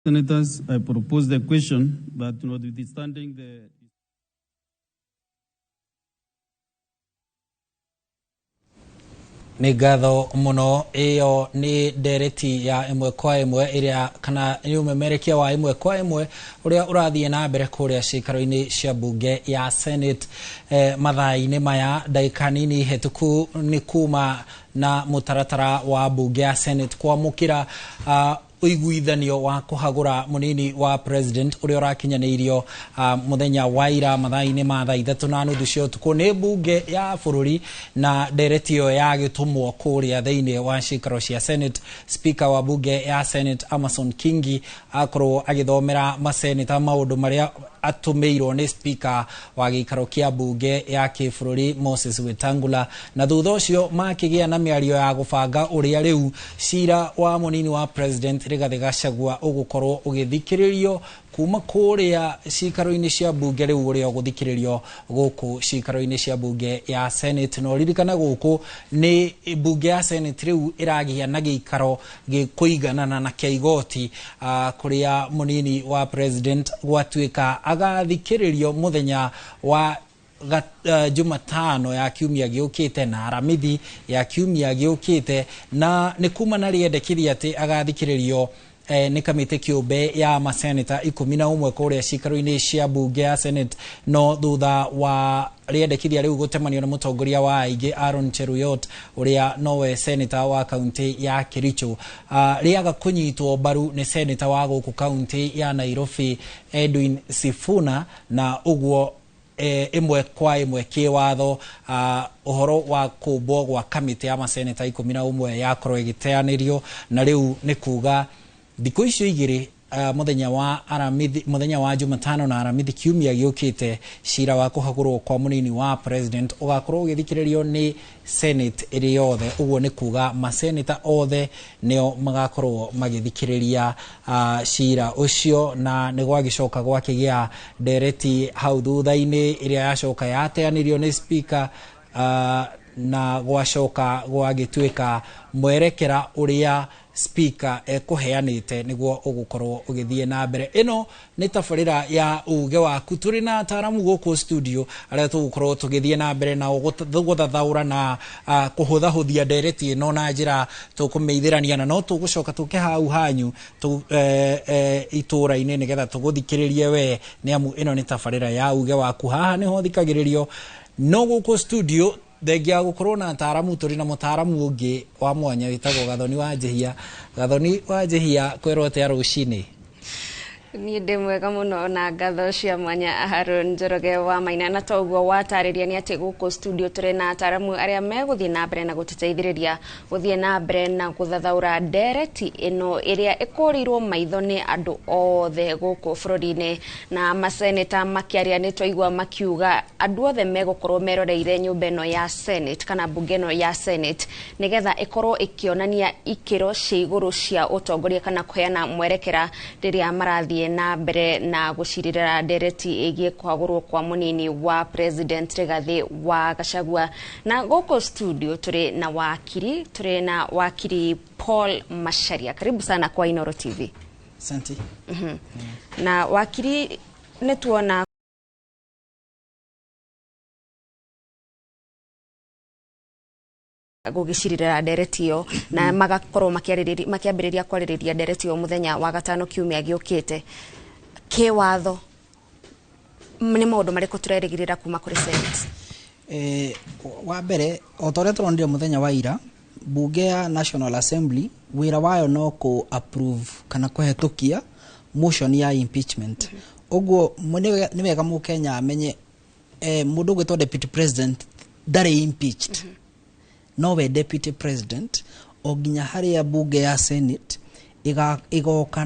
Senators, I propose the question that notwithstanding the Nĩ ngatho mũno. Ĩyo nĩ ndereti ya ĩmwe kwa ĩmwe ĩrĩa kana nĩ ũmemerekia wa ĩmwe kwa ĩmwe ũrĩa ũrathiĩ na mbere kũrĩa ciikaro-inĩ cia mbunge ya Senate mathaa-inĩ maya, ndagĩka nini hetũku nĩ kuma na mũtaratara wa mbunge ya Senate kwamũkĩra ũiguithanio wa kũhagũra mũnini wa president ũrĩa ũrakinyanĩirio mũthenya wa ira mathaa-inĩ ma thaa 3:30 cia ũtukũ nĩ mbunge ya bũrũri, na ndereti ĩyo yagĩtũmwo kũrĩa thĩinĩ wa ciikaro cia Senate. Speaker wa mbunge ya Senate Amason Kingi akorwo agĩthomera maseneta maũndũ marĩa atũmĩirwo nĩ speaker wa gĩikaro kĩa mbunge ya kĩbũrũri Moses Wetangula, na thutha ũcio makĩgĩa na mĩario ya gũbanga ũrĩa rĩu cira wa mũnini wa president Rigathĩ Gachagua ũgũkorwo ũgĩthikĩrĩrio kuma kũrĩa cikaro-inĩ cia mbunge, rĩu ũrĩa ũgũthikĩrĩrio gũkũ cikaro-inĩ cia mbunge ya Senate. Na ũririkane gũkũ nĩ mbunge ya Senate rĩu ĩragĩa na gĩikaro gĩkũiganana na kĩa igoti, kũrĩa mũnini wa president gwatuĩka agathikĩrĩrio mũthenya wa Jumatano ya kiumia gĩũkĩte na Aramithi ya kiumia gĩũkĩte, na nĩ kuma na rĩendekithia atĩ agathikĩrĩrio nĩ kamĩtĩ kĩũmbe ya maseneta 11 kũrĩa cikaro-inĩ cia mbunge ya Senate. No thutha wa rĩendekithia rĩu gũtemanio na mũtongoria wa aingĩ Aaron Cheruiyot, ũrĩa nowe seneta wa kaunti ya Kericho, rĩaga kũnyitwo mbaru nĩ seneta wa gũkũ kaunti ya Nairobi Edwin Sifuna, na ũguo ĩmwe kwa ĩmwe kĩwatho ũhoro wa kũmbwo gwa kamĩtĩ ya maseneta 11 yakorwo ĩgĩteanĩrio. Na rĩu nĩ kuga thikũ icio igĩrĩ, mũthenya wa Aramithi, mũthenya wa Jumatano na Aramithi kiumia gĩũkĩte, cira wa kũhagũrwo kwa mũnini wa president ũgakorwo ũgĩthikĩrĩrio nĩ Senate ĩrĩ yothe. Ũguo nĩ kuga maseneta othe nĩo magakorwo magĩthikĩrĩria cira ũcio. Na nĩ gwagĩcoka gwakĩgĩa ndereti hau thutha-inĩ ĩrĩa yacoka yateanĩrio nĩ speaker, na gwacoka gwagĩtuĩka mwerekera ũrĩa speaker ekũheanĩte nĩguo ũgũkorwo ũgĩthiĩ na mbere. Ĩno nĩ tabarĩra ya Uge Waku. Tũrĩ na ataramu gũkũ studio arĩa tũgũkorwo tũgĩthiĩ na mbere na gũthathaũra na kũhũthahũthia ndereti ĩno na njĩra tũkũmĩithĩrania, na no tũgũcoka tũke hau hanyu itũra-inĩ nĩgetha tũgũthikĩrĩrie we, nĩ amu ĩno nĩ tabarĩra ya Uge Waku. Haha nĩho thikagĩrĩrio. No gũkũ studio, thengia gũkorwo na ataramu, tũrĩ na mũtaramu ũngĩ wa mwanya wĩtagwo Gathoni wa Njĩhia. Gathoni wa Njĩhia, kwĩrwo atĩa rũcinĩ? Niĩ ndĩ mwega mũno na ngatho cia mwanya, Haron Njoroge wa Maina. Na toguo watarĩria, nĩ atĩ gũkũ studio tũrĩ na ataramu arĩa megũthiĩ na mbere na gũtũteithĩrĩria gũthiĩ na mbere na gũthathaũra ndereti ĩno ĩrĩa ĩkũrĩirwo maitho nĩ andũ othe gũkũ bũrũri-inĩ. Na maseneta makĩaria, nĩ twaigua makiuga andũ othe megũkorwo meroreire nyũmba ĩno ya Senate kana mbunge ĩno ya Senate nĩgetha ĩkorwo ĩkĩonania ikĩro cia igũrũ cia ũtongoria kana kũheana mwerekera rĩrĩa marathiĩ na mbere na gũcirĩra ndereti ĩgiĩ kũhagũrwo kwa mũnini wa president Rigathĩ wa Gachagua. Na gũkũ studio tũrĩ na wakiri Paul Macharia. Karibu sana kwa Inoro TV. Asante. Na wakiri, nĩ tuona gũgĩcirĩra ndereti ĩyo na magakorwo makĩambĩrĩria kwarĩrĩria ndereti ĩyo mũthenya wa gatano kiumia gĩũkĩte. Kĩwatho nĩ maũndũ marĩkũ tũrerĩgĩrĩra kuma kũrĩ Senate? Wa mbere, o ta ũrĩa tũronire mũthenya wa ira, mbunge ya National Assembly wĩra wayo no kũ approve kana kũhetũkia motion ya impeachment. Ũguo nĩ wega mũkenya amenye mũndũ ũgwĩtwo deputy president ndarĩ impeached, nowe deputy president o nginya harĩa mbunge ya Senate ĩgoka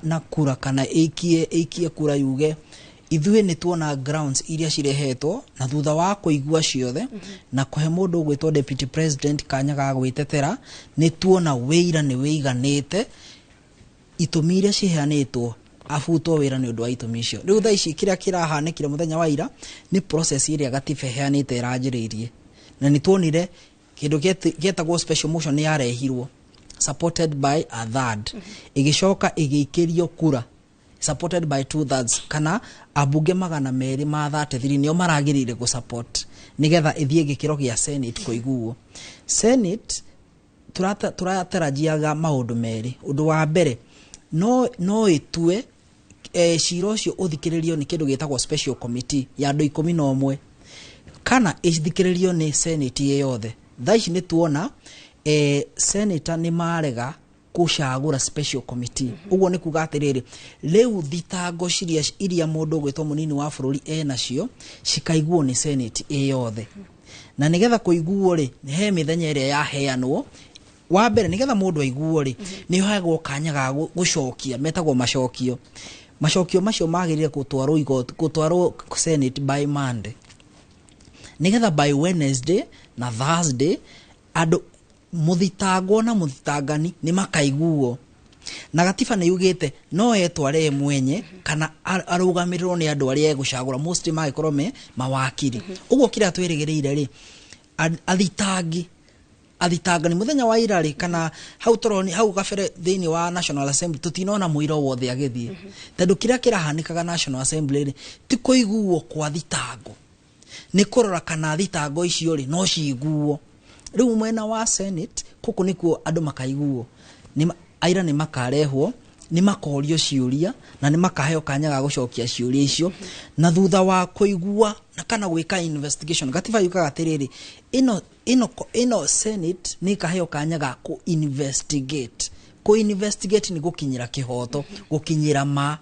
na kura kana ĩikie kura yuge ithuĩ nĩ tuona grounds iria cirehetwo, na thutha wa kũigua ciothe na kũhe mũndũ ũgwĩtwo deputy president kanya ga gwĩtetera, nĩ tuona wĩira nĩ wĩiganĩte itũmi iria ciheanĩtwo abutwo wĩra nĩ ũndũ wa itũmi icio. Rĩu thaa ici kĩrĩa kĩrahanĩkire mũthenya wa ira nĩ process ĩrĩa gatiba ĩheanĩte ĩranjĩrĩirie, na nĩ tuonire kĩndũ gĩetagwo special motion nĩ yarehirwo. supported by a third, ĩgĩcoka ĩgĩikĩrio kura supported by two thirds, kana ambunge 233 nĩo maragĩrĩire gũ support nĩgetha ĩthiĩ gĩkĩro gĩa Senate kũiguo. Senate tũratarajiaga maũndũ merĩ. Ũndũ wa mbere, no ĩtue cira ũcio ũthikĩrĩrio nĩ kĩndũ gĩtagwo special committee ya andũ 11, kana ĩthikĩrĩrio nĩ Senate ĩ yothe. Thaa ici nĩ tuona senator nĩ marega gũcagũra special committee. Ũguo nĩ kuga atĩrĩrĩ, rĩu thitango ciria iria mũndũ ũgwĩtwo mũnini wa bũrũri enacio cikaiguo nĩ Senate ĩ yothe. Na nĩgetha kũiguo rĩ, he mĩthenya ĩrĩa yaheanwo. Wa mbere, nĩgetha mũndũ aiguo rĩ, nĩ ũheagwo kanya ga gũcokia, metagwo macokio. Macokio macio magĩrĩire gũtwarwo igoti, gũtwarwo Senate by Monday, nĩgetha by Wednesday na Thursday andũ mũthitangwo na mũthitangani nĩ makaiguo. Na gatiba nĩ yugĩte no etware ye mwenye kana arũgamĩrĩrwo nĩ andũ arĩa egũcagũra, mostly magĩkorwo me mawakiri. Ũguo kĩrĩa twĩrĩgĩrĩire rĩ, athitangi athitangani mũthenya wa ira rĩ, kana hau tũroni hau gabere thĩinĩ wa National Assembly, tũtinona mũira wothe agĩthiĩ, tondũ kĩrĩa kĩrahanĩkaga National Assembly rĩ, ti kũiguo kwa thitango, nĩ kũrora kana thitango icio rĩ no ciguo. Rĩu mwena wa Senate kũkũ nĩkuo andũ makaiguo, aira nĩ makarehwo, nĩ makorio ciũria na nĩ makaheo kanya ga gũcokia ciũria icio. Na thutha wa kũigua na kana gwĩka investigation, gatiba yugaga atĩrĩrĩ, ĩno Senate nĩ ĩkaheo kanya ga kũ investigate. Kũ investigate nĩ gũkinyĩra kĩhoto, gũkinyĩra ma.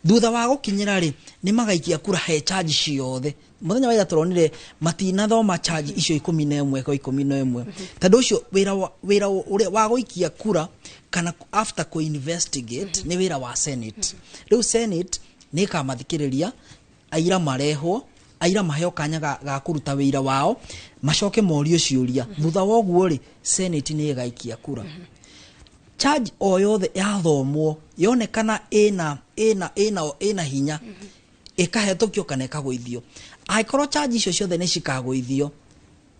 Thutha wa gũkinyĩra rĩ, nĩ magaikia kura he charge ciothe. Mũthenya wa ira tũronire matinathoma charge icio 11 kwa 11, tondũ ũcio wĩra ũrĩa wa gũikia kura kana after kũ investigate nĩ wĩra wa Senate. Rĩu Senate nĩ ĩkamathikĩrĩria aira, marehwo aira, maheo kanya ga kũruta wĩira wao, macoke morio ciũria. Thutha wa ũguo rĩ, Senate nĩ ĩgaikia kura. Charge o yothe yathomwo yonekana ĩna hinya, ĩkahetũkio kana ĩkagũithio. Angĩkorwo charge icio ciothe nĩ cikagũithio,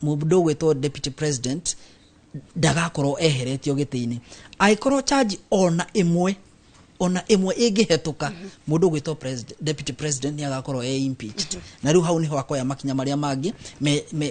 mũndũ ũgwĩtwo deputy president ndagakorwo eheretio gĩtĩ-inĩ. Angĩkorwo charge ona ĩmwe ĩngĩhetũka, mũndũ ũgwĩtwo deputy president nĩ agakorwo e impeached, na rĩu hau nĩho akoya makinya marĩa mangĩ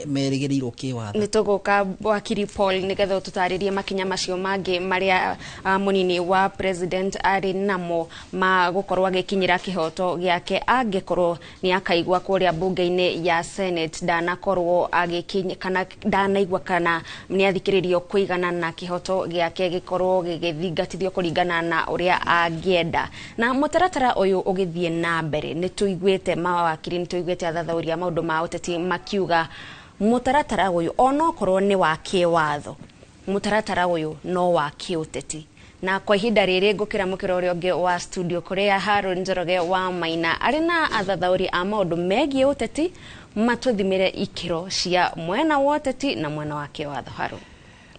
merĩgĩrĩirwo kĩwatho. Nĩ tũgũka, wakiri Paul, nĩgetha tũtarĩrie makinya macio mangĩ marĩa mũnini wa president arĩ namo ma gũkorwo agĩkinyĩra kĩhoto gĩake angĩkorwo nĩ akaigua kũrĩa mbunge-inĩ ya Senate ndanakorwo agĩkinya kana ndanaigua kana nĩ athikĩrĩrio kũigana na kĩhoto gĩake gĩkorwo gĩgĩthingatithio kũringana na ũrĩa angĩenda. Na mũtaratara ũyũ ũgĩthiĩ na mbere, nĩ tũiguĩte mawakiri, nĩ tũiguĩte athathaũri a maũndũ ma ũteti makiuga mũtaratara ũyũ onokorwo nĩ wa kĩwatho, mũtaratara ũyũ no wa kĩũteti. Na kwa ihinda rĩrĩ ngũkĩra mũkĩra ũrĩa ũngĩ wa studio kũrĩa Haron Njoroge wa Maina arĩ na athathaũri a maũndũ megiĩ ũteti matũthimĩre ikĩro cia mwena wa ũteti na mwena wa kĩwatho. Haron.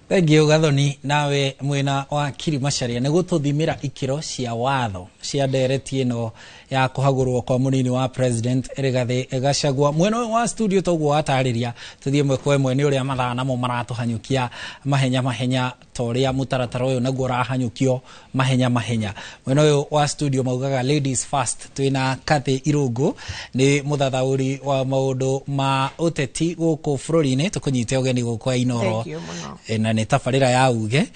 Thengiũ Gathoni, nawe mwena wa Kiri Macharia nĩ gũtũthimĩra ikĩro cia watho cia ndereti ĩno ya kũhagũrwo kwa mũnini wa president Rigathĩ Gachagua. Mwena ũyũ wa studio toguo watarĩria, tũthiĩ ĩmwe kwa ĩmwe nĩ ũrĩa mathaa namo maratũhanyũkia mahenya mahenya ta ũrĩa mũtaratara ũyũ naguo ũrahanyũkio mahenya mahenya. Mwena ũyũ wa studio maugaga ladies first. Twĩna Kathy Irũngũ, nĩ mũthathaũri wa maũndũ ma ũteti gũkũ bũrũri-inĩ. Tũkũnyite ũgeni gũkũ Inooro. Thank you mũno. Na nĩ tabarĩra ya uge.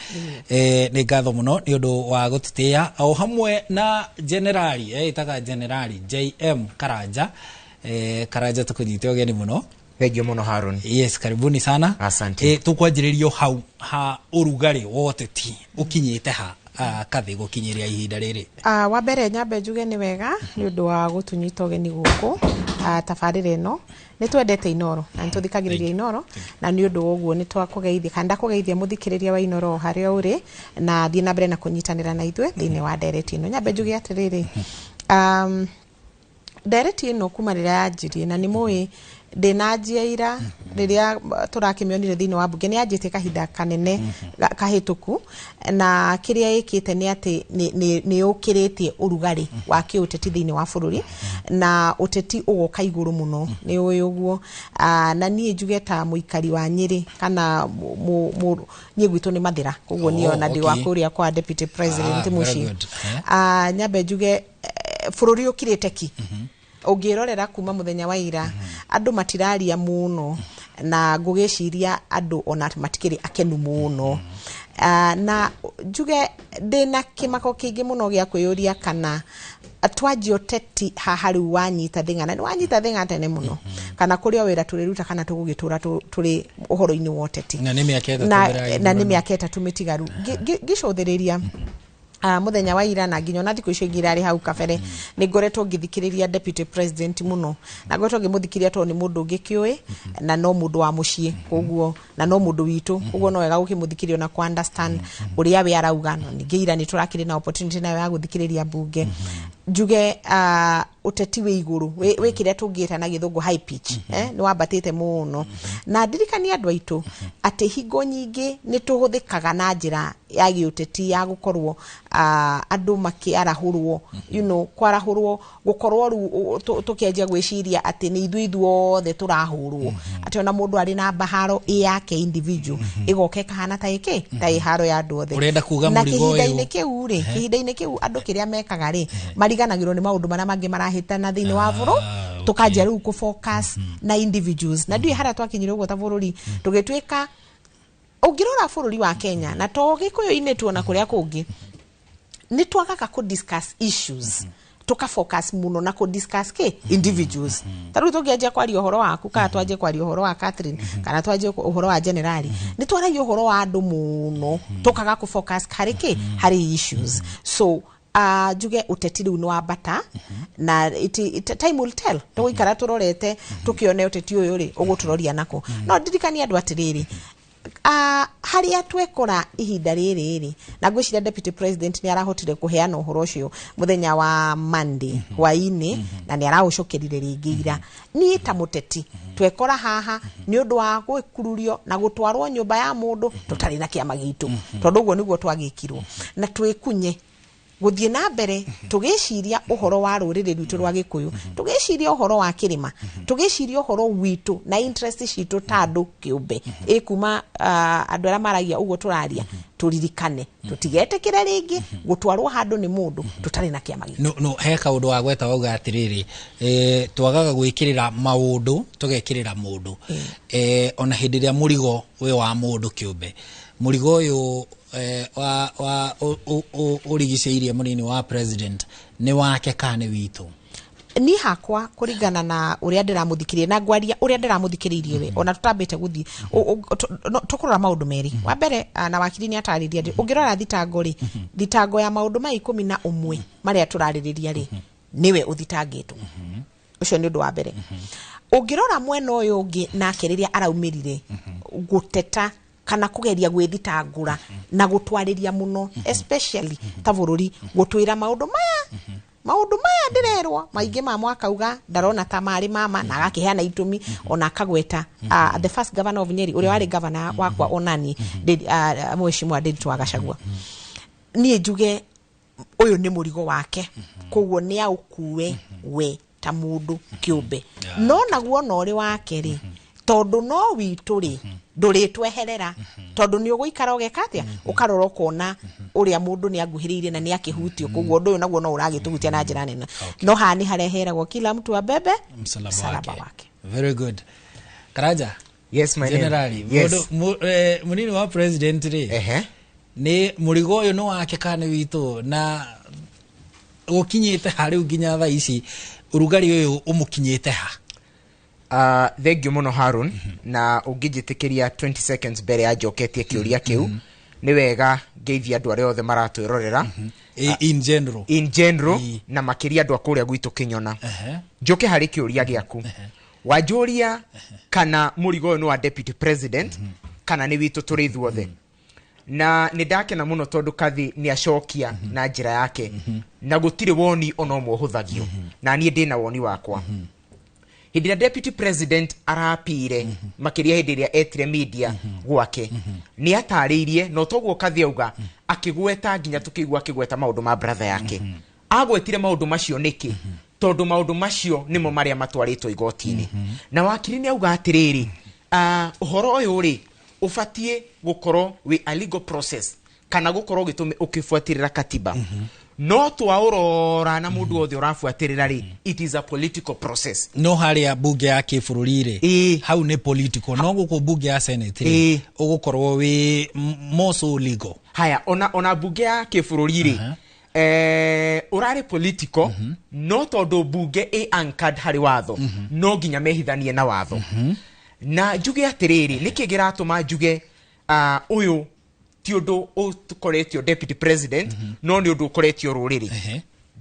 Nĩ ngatho mũno nĩ ũndũ wa gũtũtĩĩa, o hamwe na generali ĩtaga generali JM Karanja. Karanja, tũkũnyite ũgeni mũno. Thank you mũno, Harun. Yes, karibuni sana. Asante. Tũkwanjĩrĩrio hau ha ũrugarĩ wa ũteti ũkinyĩte ha, Kathĩ, gũkinyĩria ihinda rĩrĩ? Wa mbere nyambe njuge nĩ wega nĩ ũndũ wa gũtũnyita ũgeni gũkũ tabarĩra ĩno. Nĩ twendete Inoro na nĩ tũthikagĩrĩria Inoro, na nĩ ũndũ wa ũguo nĩ twakũgeithia kana ndakũgeithia mũthikĩrĩria wa Inoro o harĩa ũrĩ, na thiĩ na mbere na kũnyitanĩra na ithuĩ thĩinĩ wa ndereti ĩno. Nyambe njuge atĩrĩrĩ, ndereti ĩno kuma rĩrĩa yanjirie, na nĩ mũĩ Ndĩnanjia ira rĩrĩa tũrakĩmĩonire thĩinĩ wa mbunge, nĩ yanjĩtie kahinda kanene kahĩtũku, na kĩrĩa ĩkĩte nĩ atĩ nĩ ũkĩrĩtie ũrugarĩ wa kĩũteti thĩinĩ wa bũrũri, na ũteti ũgoka igũrũ mũno, nĩ ũĩ ũguo. Na niĩ njuge ta mũikari wa Nyĩrĩ kana niĩ gwitũ nĩ Mathĩra, koguo niĩ ona ndĩ wa kũrĩa kwa deputy president Very mũciĩ. good. Nyambe njuge bũrũri ũkirĩte ki. Ũngĩrorera kuma mũthenya wa ira, andũ matiraria mũno, na ngũgĩciria andũ ona matikĩrĩ akenu mũno. Na njuge ndĩna kĩmako kĩingĩ mũno gĩa kwĩyũria kana twanjia ũteti haha rĩu wanyita thĩng'a, na nĩ wanyita thĩng'a tene mũno, kana kũrĩ o wĩra tũrĩruta kana tũgũgĩtũra tũrĩ ũhoro-inĩ wa ũteti. Na nĩ mĩaka 3 na, mbere ya na nĩ gĩthurano. mĩaka 3 mĩtigaru. Ngĩcũthĩrĩria mũthenya wa ira na nginya ona thikũ icio ingĩ irarĩ hau kabere, nĩ ngoretwo ngĩthikĩrĩria deputy president mũno, na ngoretwo ngĩmũthikĩrĩria tondũ nĩ mũndũ ngĩkĩũĩ na no mũndũ wa mũciĩ, koguo na no mũndũ witũ, koguo no wega gũkĩmũthikĩrĩria na ku understand ũrĩa we arauga. No ningĩ ira nĩ tũrakĩrĩ na opportunity nayo ya gũthikĩrĩria mbunge. Njuge ũteti wĩ igũrũ, wĩ kĩrĩa tũngĩta na gĩthũngũ high pitch, nĩ wambatĩte mũno. Na ndirikania andũ aitũ atĩ hingo nyingĩ nĩ tũhũthĩkaga na njĩra ya gĩũteti ya gũkorwo andũ makĩarahũrwo, kwarahũrwo, gũkorwo rĩu tũkĩanjia gwĩciria atĩ nĩ ithuĩ ithuothe tũrahũrwo, atĩ ona mũndũ arĩ na mbaharo ĩ yake individual ĩgoka ĩkahana ta ĩkĩ ta ĩ haro ya andũ othe. Ũrenda kuga Na mũrigo ũyũ- kĩhinda-inĩ kĩu rĩ, kĩhinda-inĩ kĩu andũ kĩrĩa mekaga rĩ, mariganagĩrwo nĩ maũndũ marĩa mangĩ marahĩtana thĩinĩ wa bũrũ. Tũkanjia rĩu kũ focus na individuals, na ndiũĩ harĩa twakinyire ũguo ta bũrũri tũgĩtuĩka. Ũngĩrora bũrũri wa Kenya, na to gĩkũyũ-inĩ tu, ona kũrĩa kũngĩ, nĩ twagaga kũ discuss issues, tuka focus muno na kũ discuss kĩ individuals. Ta rĩu tũngĩanjia kwaria ũhoro waku, kana twanjie kwaria ũhoro wa Catherine, kana twanjie ũhoro wa generali, nĩ twaragia ũhoro wa andũ mũno, tũkaga kũ focus harĩ kĩ, harĩ issues. So njuge ũteti rĩu nĩ wambata, na time will tell. Tũgũikara tũrorete tũkĩone ũteti ũyũ rĩ ũgũtũroria nako. No ndirikanie andũ atĩrĩrĩ, harĩa twekora ihinda rĩrĩ rĩ, na ngwĩciria deputy president nĩ arahotire kũheana ũhoro ũcio mũthenya wa Monday hwaĩ-inĩ, na nĩ araũcokerire rĩngĩ ira. Niĩ ta mũteti, twekora haha nĩ ũndũ wa gwĩkururio na gũtwarwo nyũmba ya mũndũ tũtarĩ na kĩama gitũ, tondũ ũguo nĩguo twagĩkirwo, na twĩkunye gũthiĩ na mbere tũgĩciria ũhoro wa rũrĩrĩ rwitũ rwa gĩkũyũ, tũgĩciria ũhoro wa kĩrĩma, tũgĩciria ũhoro witũ na interest citũ ta andũ kĩũmbe. Ĩ kuma andũ arĩa maragia ũguo tũraria, tũririkane tũtigetĩkĩre rĩngĩ gũtwarwo handũ nĩ mũndũ tũtarĩ na kĩama gitũ. No he kaũndũ wa gweta wauga atĩrĩrĩ, twagaga gwĩkĩrĩra maũndũ tũgekĩrĩra mũndũ, ona hĩndĩ ĩrĩa mũrigo wĩ wa mũndũ kĩũmbe. Mũrigo ũyũ wa ũrigicĩirie mũnini wa president nĩ wake kana nĩ witũ? Niĩ hakwa, kũringana na ũrĩa ndĩramũthikĩrĩria, na ngwaria ũrĩa ndĩramũthikĩrĩirie we, ona tũtambĩte gũthiĩ tũkũrora maũndũ merĩ. Wa mbere, na wakiri nĩ atarĩria, ũngĩrora thitango rĩ, thitango ya maũndũ ma 11 marĩa tũrarĩrĩria rĩ, nĩwe ũthitangĩtwo. Ũcio nĩ ũndũ wa mbere. Ũngĩrora mwena ũyũ ũngĩ nake, rĩrĩa araumĩrire gũteta kana kũgeria gwĩthitangũra na gũtwarĩria mũno, especially ta bũrũri, gũtwĩra maũndũ maya ndĩrerwo maingĩ mamo, akauga ndarona ta marĩ mama, na agakĩheana itũmi, ona akagweta the first governor of Nyeri, ũrĩa warĩ governor wakwa onani, mheshimiwa Ndiritu wa Gachagua. Niĩ njuge ũyũ nĩ mũrigo wake, koguo nĩ aũkue we ta mũndũ kĩũmbe. No naguo ona ũrĩ wake rĩ, tondũ no witũ rĩ, ndũrĩtweherera, tondũ nĩ ũgũikara ũgeka atĩa, ũkarora ũkona ũrĩa mũndũ nĩ anguhĩrĩirie na nĩ akĩhutio. Koguo ũndũ ũyũ naguo no ũragĩtũhutia na njĩra nene. No haha nĩ harĩa heragwo kila mtu abebe msalaba msalaba wake. Wake. Very good. Karanja. Yes, my name. Generali. Yes. Mũnini wa president rĩ, nĩ mũrigo ũyũ nĩ wake kana nĩ witũ, na gũkinyĩte ha rĩu nginya thaa ici ũrugarĩ ũyũ ũmũkinyĩte ha? Thank you mũno Harun, na ũngĩnjĩtĩkĩria 20 seconds mbere ya njoketie kĩũria kĩu, nĩ wega ngeithia andũ arĩa othe maratwĩrorera. In general. In general. Ii. Na makĩria andũ a kũrĩa gwitũ Kĩnyona. Njoke harĩ kĩũria gĩaku wanjũria kana mũrigo ũyũ nĩ wa deputy president kana nĩ witũ tũrĩ ithuothe, na nĩ ndakena mũno tondũ Kathi nĩ acokia na njĩra yake, na gũtirĩ woni ona ũmwe ũhũthagio, na niĩ ndĩna woni wakwa. Hĩndĩ ĩrĩa deputy president arapire, makĩria hĩndĩ ĩrĩa etire media gwake, nĩ atarĩirie na toguo Kathi auga, akĩgweta nginya tũkĩigua akĩgweta maũndũ ma brother yake. Agwetire maũndũ macio nĩkĩ? Tondũ maũndũ macio nĩmo marĩa matwarĩtwo igoti-inĩ. Na wakiri nĩ auga atĩrĩrĩ, ũhoro ũyũ rĩ ũbatiĩ gũkorwo wĩ a legal process kana gũkorwo ũkĩbuatĩrĩra katiba. No twaũrora na mũndũ wothe ũrabuatĩrĩra rĩ, it is a political process. No harĩa bunge ya kĩbũrũri rĩ, hau nĩ political, no gũkũ bunge ya Senate rĩ, ũgũkorwo wĩ more so legal. Haya, ona bunge ya kĩbũrũri rĩ, ũrarĩ political, no tondũ bunge ĩ anchored harĩ watho, no nginya mehithanie na watho. Na njuge atĩrĩrĩ, nĩkĩ kĩratũma njuge ũyũ ti ũndũ ũkoretio deputy president, no nĩ ũndũ ũkoretio rũrĩrĩ?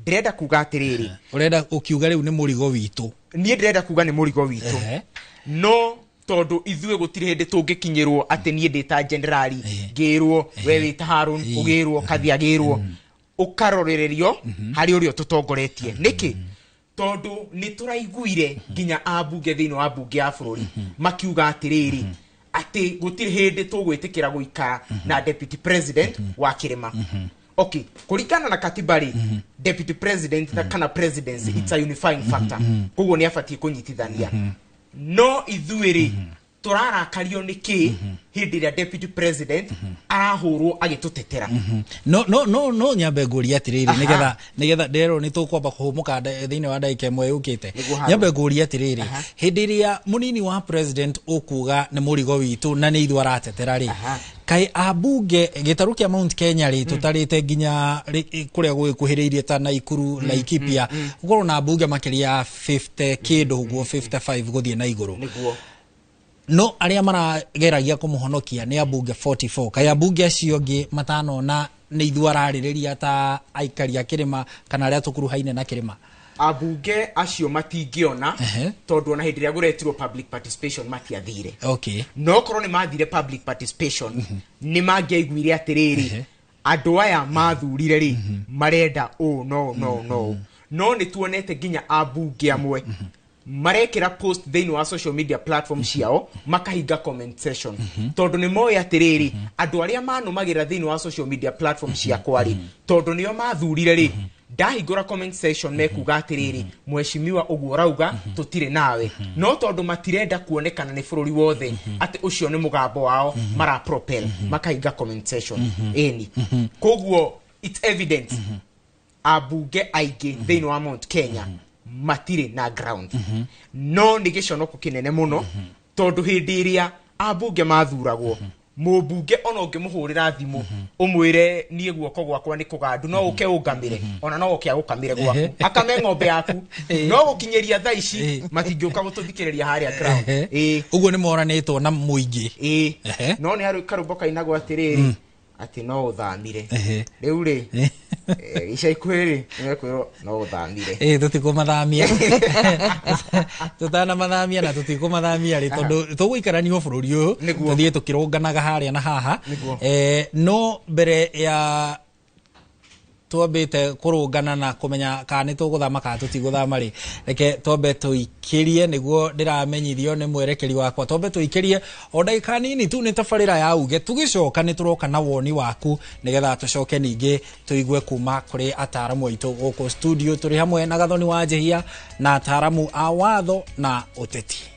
Ndĩrenda kuga atĩrĩrĩ, Ũrenda ũkiuga rĩu nĩ mũrigo witũ? Niĩ ndĩrenda kuga nĩ mũrigo witũ, no tondũ ithuĩ gũtirĩ hĩndĩ tũngĩkinyĩrwo atĩ niĩ ndĩ ta generali ngĩrwo we wĩ ta Harun, ũgĩrwo Kathi, agĩrwo ũkarorererio harĩ ũrĩa ũtũtongoretie. Nĩkĩ? Tondũ nĩ tũraiguire nginya ambunge thĩinĩ wa bunge ya bũrũri makiuga atĩrĩrĩ, atĩ gũtirĩ hĩndĩ tũgwĩtĩkĩra gũikara na deputy president wa kĩrĩma. Okay, kũringana na katiba rĩ, deputy president na kana presidency, it's a unifying factor, koguo nĩ abatiĩ kũnyitithania. No ithuĩ rĩ, tũrarakario nĩ kĩ hĩndĩ ĩrĩa deputy president arahũrwo agĩtũtetera? No nyambe ngũrie atĩrĩrĩ, nĩgetha nderwo nĩ tũkwamba kũhũmũka thĩinĩ wa ndagĩka ĩmwe yũkĩte. Nĩguo, Harold. Nyambe ngũrie atĩrĩrĩ, hĩndĩ ĩrĩa mũnini wa president ũkuga nĩ mũrigo witũ na nĩ ithuĩ aratetera rĩ, kaĩ ambunge gĩtarũ kĩa Mount Kenya rĩ, tũtarĩte nginya kũrĩa gũgĩkuhĩrĩirie ta Naikuru, Laikipia, gũkorwo na ambunge makĩria ya 50 kĩndũ ũguo, 55 gũthiĩ na igũrũ. No arĩa marageragia kũmũhonokia nĩ ambunge 44. Kaĩ ambunge acio angĩ matanona nĩ ithuĩ ararĩrĩria ta aikari a kĩrĩma kana arĩa tũkuruhaine na kĩrĩma? Ambunge acio matingĩona, tondũ ona hĩndĩ ĩrĩa kũretirwo public participation matiathire. No korwo nĩ mathire public participation, nĩ mangĩaiguire atĩrĩrĩ, andũ aya mathurire rĩ, marenda ũũ no no no no nĩ tuonete nginya ambunge amwe marekĩra post thĩinĩ wa social media platform ciao, makahinga comment section, tondũ nĩ moĩ atĩrĩrĩ, andũ arĩa manũmagĩrĩra thĩinĩ wa social media platform ciakwa rĩ, tondũ nĩo mathurire rĩ, ndahingũra comment section mekuga atĩrĩrĩ, mheshimiwa, ũguo ũrauga tũtirĩ nawe. No tondũ matirenda kuonekana nĩ bũrũri wothe atĩ ũcio nĩ mũgambo wao mara propel, makahinga comment section. Ĩni, koguo it's evident ambunge aingĩ thĩinĩ wa Mount Kenya matirĩ na ground. No nĩ gĩconoko kĩnene mũno, tondũ hĩndĩ ĩrĩa ambunge mathuragwo, mũmbunge ona ũngĩmũhũrĩra thimũ ũmwĩre niĩ guoko gwakwa nĩ kũgandu, no ũke ũngamĩre, ona no ũke agũkamĩre gwaku, akame ng'ombe yaku. No gũkinyĩria thaa ici matingĩũka gũtũthikĩrĩria harĩa ground. Ũguo nĩ moranĩtwo na mũingĩ. No nĩ harĩ karũmbo kainagwo atĩrĩrĩ, atĩ no ũthamire. Rĩu rĩ, ica ikuhĩ rĩ, nĩmekwĩrwo no ũthamire. Ĩ, tũtikũmathamia, tũtanamathamia na tũtikũmathamia rĩ, tondũ tũgũikarania bũrũri ũyũ, tũthiĩ tũkĩrũnganaga harĩa na haha. No mbere ya twambĩte kũrũngana na kũmenya kana nĩ tũgũthama kana tũtigũthama rĩ, reke twambe tũikĩrie, nĩguo ndĩramenyithio nĩ mwerekeri wakwa, twambe tũikĩrie o ndagĩka nini tu nĩ tabarĩra ya uge. Tũgĩcoka nĩ tũroka na woni waku, nĩgetha tũcoke ningĩ tũigue kuma kũrĩ ataramu aitũ gũkũ studio. Tũrĩ hamwe na Gathoni wa Njihia na ataramu a watho na ũteti.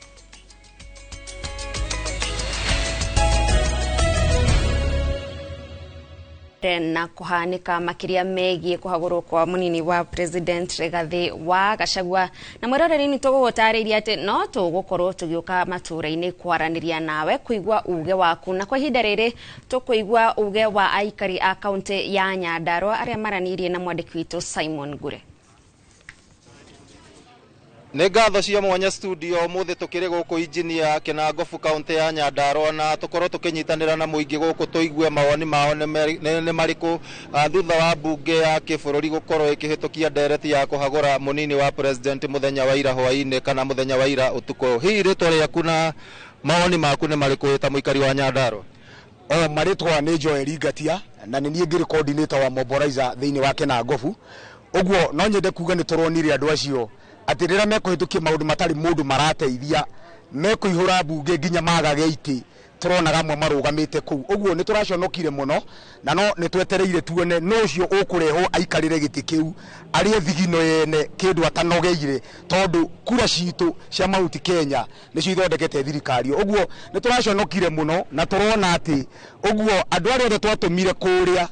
Na kuhanika makiria megie kuhagurwo kwa munini wa president Rigathi wa Gachagua, na mwiroreri ni tugugutariria ati no tugukorwo tugiuka matura-ini kwaraniria nawe kuigua uge waku. Na kwa ihinda riri tukuigua uge wa aikari a kaunti ya Nyandarua aria maranirie na mwandiki witu Simon Ngure. Nĩ ngatho cia mwanya studio. Ũmũthĩ tũkĩrĩ gũkũ injinia Kĩnangobu, kaunti ya Nyandarua, na tũkorwo tũkĩnyitanĩra na mũingĩ gũkũ tũigue mawoni mao nĩ marĩkũ thutha wa mbunge ya kĩbũrũri gũkorwo ĩkĩhĩtũkia ndereti ya kũhagũra mũnini wa president mũthenya wa ira hwaĩ-inĩ kana mũthenya wa ira ũtukũ. Hihi rĩtwa rĩaku na mawoni maku nĩ marĩkũ ta mũikari wa Nyandarua? O marĩtwa nĩ Joel Ngatia, na nĩ niĩ ngĩrĩ coordinator wa mobilizer thĩinĩ wa Kĩnangobu. Ũguo no nyende kuga nĩ tũronire andũ acio Atĩ rĩrĩa mekũhĩtũkia maũndũ matarĩ mũndũ marateithia, mekũihũra mbunge nginya magage itĩ. Tũronaga amwe marũgamĩte kũu ũguo. Nĩ tũraconokire mũno, na no nĩ twetereire tuone no ũcio ũkũrehwo aikarĩre gĩtĩ kĩu, arĩe thigino yene kĩndũ atanogeire, tondũ kura citũ cia Mount Kenya nĩcio ithondekete thirikari. Ũguo nĩ tũraconokire mũno, na tũrona atĩ ũguo andũ arĩa othe twatũmire kũrĩa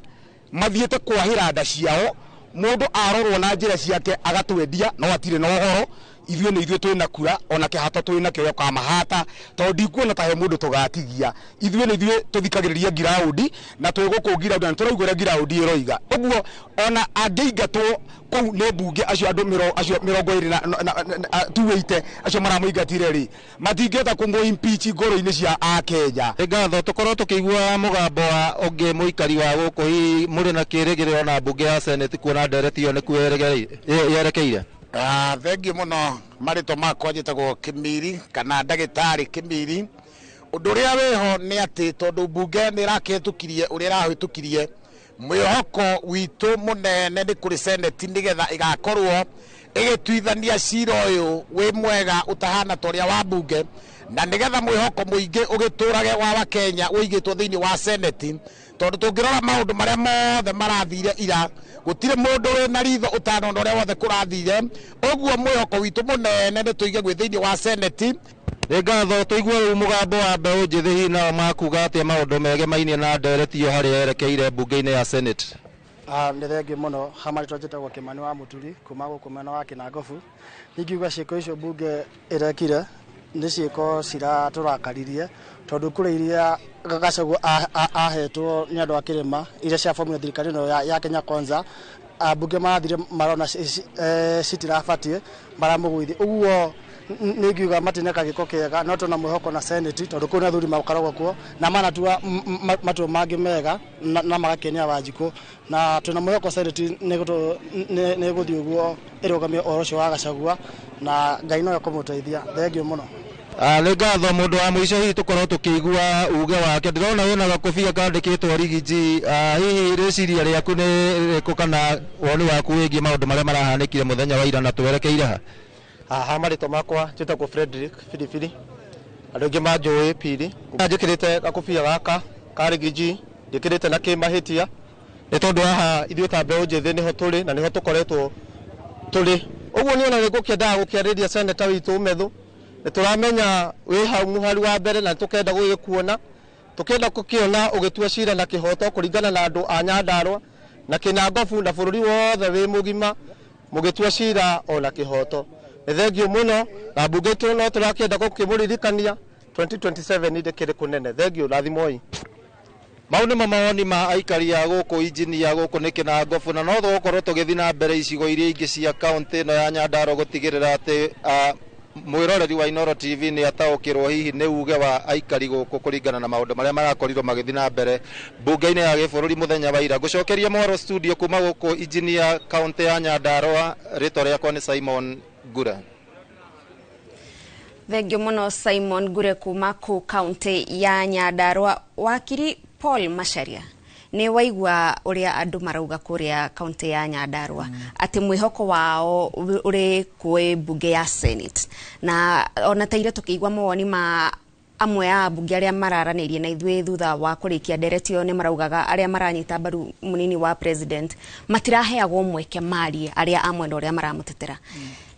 mathiĩte kwahĩra nda ciao. Mũndũ arorwo na njĩra ciake agatwendia, no atirĩ na ũhoro. Ithuĩ nĩ ithuĩ twĩna kura, ona kĩhato twĩ nakĩo gĩa kamahata, tondũ ndikuona ta he mũndũ tũgatigia. Ithuĩ nĩ ithuĩ tũthikagĩrĩria ngiraundi, na twĩ gũkũ ngiraundi, na nĩ tũraigua ũrĩa ngiraundi ĩroiga. Ũguo ona angĩingatwo kũu nĩ mbunge, acio andũ acio 202 acio maramũingatire rĩ, matingĩhota kũmũ impeach ngoro-inĩ cia Akenya. Nĩ ngatho. Tũkorwo tũkĩigua mũgambo wa ũngĩ mũikari wa gũkũ. Hihi mũrĩ na kĩrĩgĩrĩro na mbunge ya Senate, kuona ndereti ĩyo nĩkuo yerekeire? Thengiũ mũno. Marĩtwa makwa njĩtagwo Kĩmiri kana ndagĩtarĩ Kĩmiri. Ũndũ ũrĩa wĩho nĩ atĩ tondũ mbunge nĩ ĩrakĩhĩtũkirie ũrĩa ĩrahĩtũkirie, mwĩhoko witũ mũnene nĩ kũrĩ Senate, nĩgetha ĩgakorwo ĩgĩtuithania cira ũyũ wĩ mwega ũtahana ta ũrĩa wa mbunge, na nĩgetha mwĩhoko mũingĩ ũgĩtũrage wa Wakenya ũigĩtwo thĩinĩ wa Senate, tondũ tũngĩrora maũndũ marĩa mothe marathire ira, gũtirĩ mũndũ wĩna ritho ũtanona ũrĩa wothe kũrathire. Ũguo mwĩhoko witũ mũnene nĩ tũige gwĩ thĩinĩ wa Senate. Nĩ ngatho. Tũigue rĩu mũgambo wa mbeũ njĩthĩ. Hihi nao makuga atĩa maũndũ megemainie na ndereti ĩyo harĩa yerekeire mbunge-inĩ ya Senate? Nĩ thengiũ mũno. Ha marĩtwa njĩtagwo Kĩmani wa Mũturi kuma gũkũ mwena wa Kĩnangobu. Ingiuga ciĩko icio mbunge ĩrekire nĩ ciĩko ciratũrakaririe, tondũ kura iria Gachagua ahetwo nĩ andũ a kĩrĩma, iria ciabomire thirikari ĩno ya Kenya Kwanza, ambunge marathire marona citirabatiĩ, maramũgũithia. Ũguo nĩ ngiuga matineka gĩko kĩega, no tũna mwĩhoko na Senate, tondũ kũu nĩ athuri makoragwo kuo na manatua matua mangĩ mega na magakenia Wanjikũ, na twĩna mwĩhoko Senate nĩ ĩgũthiĩ ũguo ĩrũgamie ũhoro ũcio wa Gachagua, na Ngai no ekũmũteithia. Thengiũ mũno. Nĩ ngatho. Mũndũ wa mũico hihi tũkorwo tũkĩigua uge wake, ndĩrona wĩna gakũbia kandĩkĩtwo Rigiji. Hihi rĩciria rĩaku nĩ rĩrĩkũ kana woni waku wĩgiĩ maũndũ marĩa marahanĩkire mũthenya wa ira, na twerekeire ha? Ha marĩtwa makwa njĩtagwo Frederick Biribiri, andũ aingĩ manjũĩ Piri. Njĩkĩrĩte gakũbia gaka ka Rigiji, njĩkĩrĩte na kĩmahĩtia, nĩ tondũ haha ithuĩ ta mbeũ njĩthĩ nĩho tũrĩ na nĩho tũkoretwo tũrĩ. Ũguo niĩ ona nĩ ngũkĩendaga gũkĩarĩria seneta witũ Methu. Nĩ tũramenya wĩ hau mũhari wa mbere, na tũkenda gũgĩkuona, tũkĩenda gũkĩona ũgĩtua cira na kĩhoto kũringana na andũ a Nyandarũa na Kĩnangobu na bũrũri wothe wĩ mũgima, mũgĩtua cira ona kĩhoto. Nĩ thengiũ mũno. Na mbunge itũ no tũrakĩenda gũkĩmũririkania 2027 ndĩkĩrĩ kũnene. Thengiũ, rathimoi. Mau nĩmo mawoni ma aikari a gũkũ injinia gũkũ nĩ Kĩnangobu, na no tũgũkorwo tũgĩthiĩ na mbere icigo iria ingĩ cia kaũntĩ ĩno ya Nyandarũa gũtigĩrĩra atĩ mwĩroreri wa Inooro TV nĩ ataũkĩrwo hihi nĩ uge wa aikari gũkũ kũringana na maũndũ marĩa marakorirwo magĩthiĩ na mbere mbunge-inĩ ya gĩbũrũri mũthenya wa ira. Ngũcokeria mwaro studio kuma gũkũ injinia, kaũntĩ ya Nyandarũa. Rĩtwa rĩakwa nĩ Simon Ngura. Thengiũ mũno, Simon Ngure, kuma kũ kaunti ya Nyandarũa. Wakiri Paul Macharia, nĩ waigua ũrĩa andũ marauga kũrĩa kaunti ya Nyandarũa, atĩ mwĩhoko wao ũrĩ kwĩ mbunge ya Senate, na ona ta ira tũkĩigua mawoni ma amwe a ambunge arĩa mararanĩirie na ithuĩ thutha wa kũrĩkia ndereti ĩyo, nĩ maraugaga arĩa maranyita mbaru mũnini wa president matiraheagwo mweke marie, arĩa a mwena ũrĩa maramũtetera.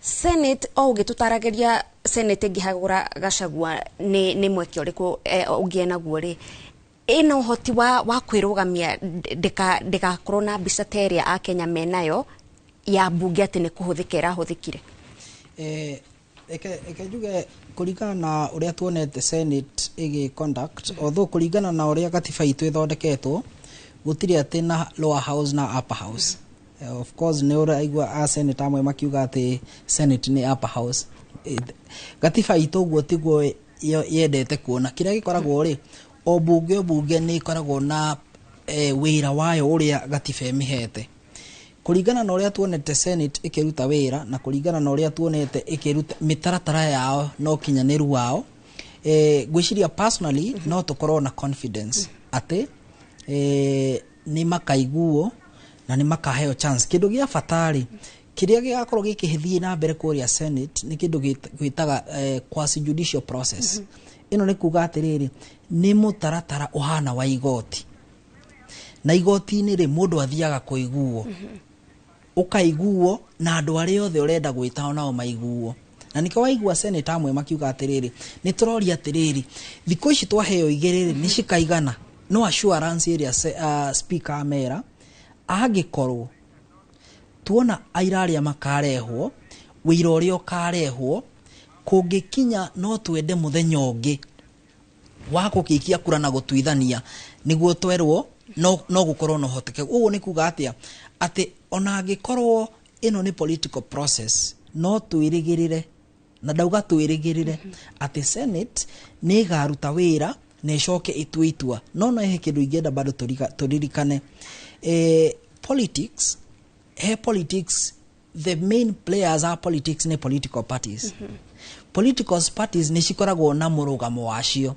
Senate, o ũgĩtũtaragĩria Senate ĩngĩhagũra Gachagua nĩ mweke ũrĩkũ ũngĩ naguo rĩ, ĩna ũhoti wa kwĩrũgamia ndĩgakorwo na mbica ta ĩrĩa Akenya menayo ya mbunge atĩ nĩ kũhũthĩka ĩrahũthĩkire? Reke njuge, kũringana na ũrĩa tuonete Senate ĩgĩ conduct, although kũringana na ũrĩa gatiba itũ ĩthondeketwo, gũtirĩ atĩ na lower house na upper house. Of course nĩ ũraigua a Senate amwe makiuga atĩ Senate nĩ upper house. Gatiba itũ ũguo tiguo yendete kuona. Kĩrĩa gĩkoragwo rĩ, o bunge nĩ ĩkoragwo na wĩra wayo ũrĩa gatiba ĩmĩhete. Kũringana na ũrĩa tuonete Senate ĩkĩruta wĩra, na kũringana na ũrĩa tuonete ĩkĩruta mĩtaratara yao na ũkinyanĩru wao, ngwĩciria personally no tũkorwo na confidence atĩ nĩ makaiguo na nĩ makaheo chance. Kĩndũ gĩa bata rĩ, Kĩrĩa gĩgakorwo gĩkĩthiĩ na mbere kũrĩa Senate nĩ kĩndũ gwĩtaga quasi judicial process. Ĩno nĩ kuga atĩrĩrĩ, nĩ mũtaratara ũhana wa igoti, na igoti-inĩ rĩ, mũndũ athiaga kũiguo, ũkaiguo na andũ arĩa othe ũrenda gwĩta nao maiguo. Na nĩkĩo waigua senator amwe makiuga atĩrĩrĩ, nĩ tũroria atĩrĩrĩ, thikũ ici twaheo 2 rĩ, nĩ cikaigana? No assurance ĩrĩa speaker amera, angĩkorwo tuona aira arĩa makarehwo, wĩira ũrĩa ũkarehwo, kũngĩkinya no twende mũthenya ũngĩ wa gũkĩikia kura na gũtuithania nĩguo twerwo no gũkorwo na ũhotekeku. Ũguo nĩ kuga atĩa? Atĩ ona angĩkorwo ĩno nĩ political process, no twĩrĩgĩrĩre, na ndauga twĩrĩgĩrĩre, atĩ Senate nĩ ĩgaruta wĩra na ĩcoke ĩtue itua. No he kĩndũ ingĩenda bado tũririkane, politics, he politics, the main players are politics, nĩ political parties. Political parties nĩ cikoragwo na mũrũgamo wacio.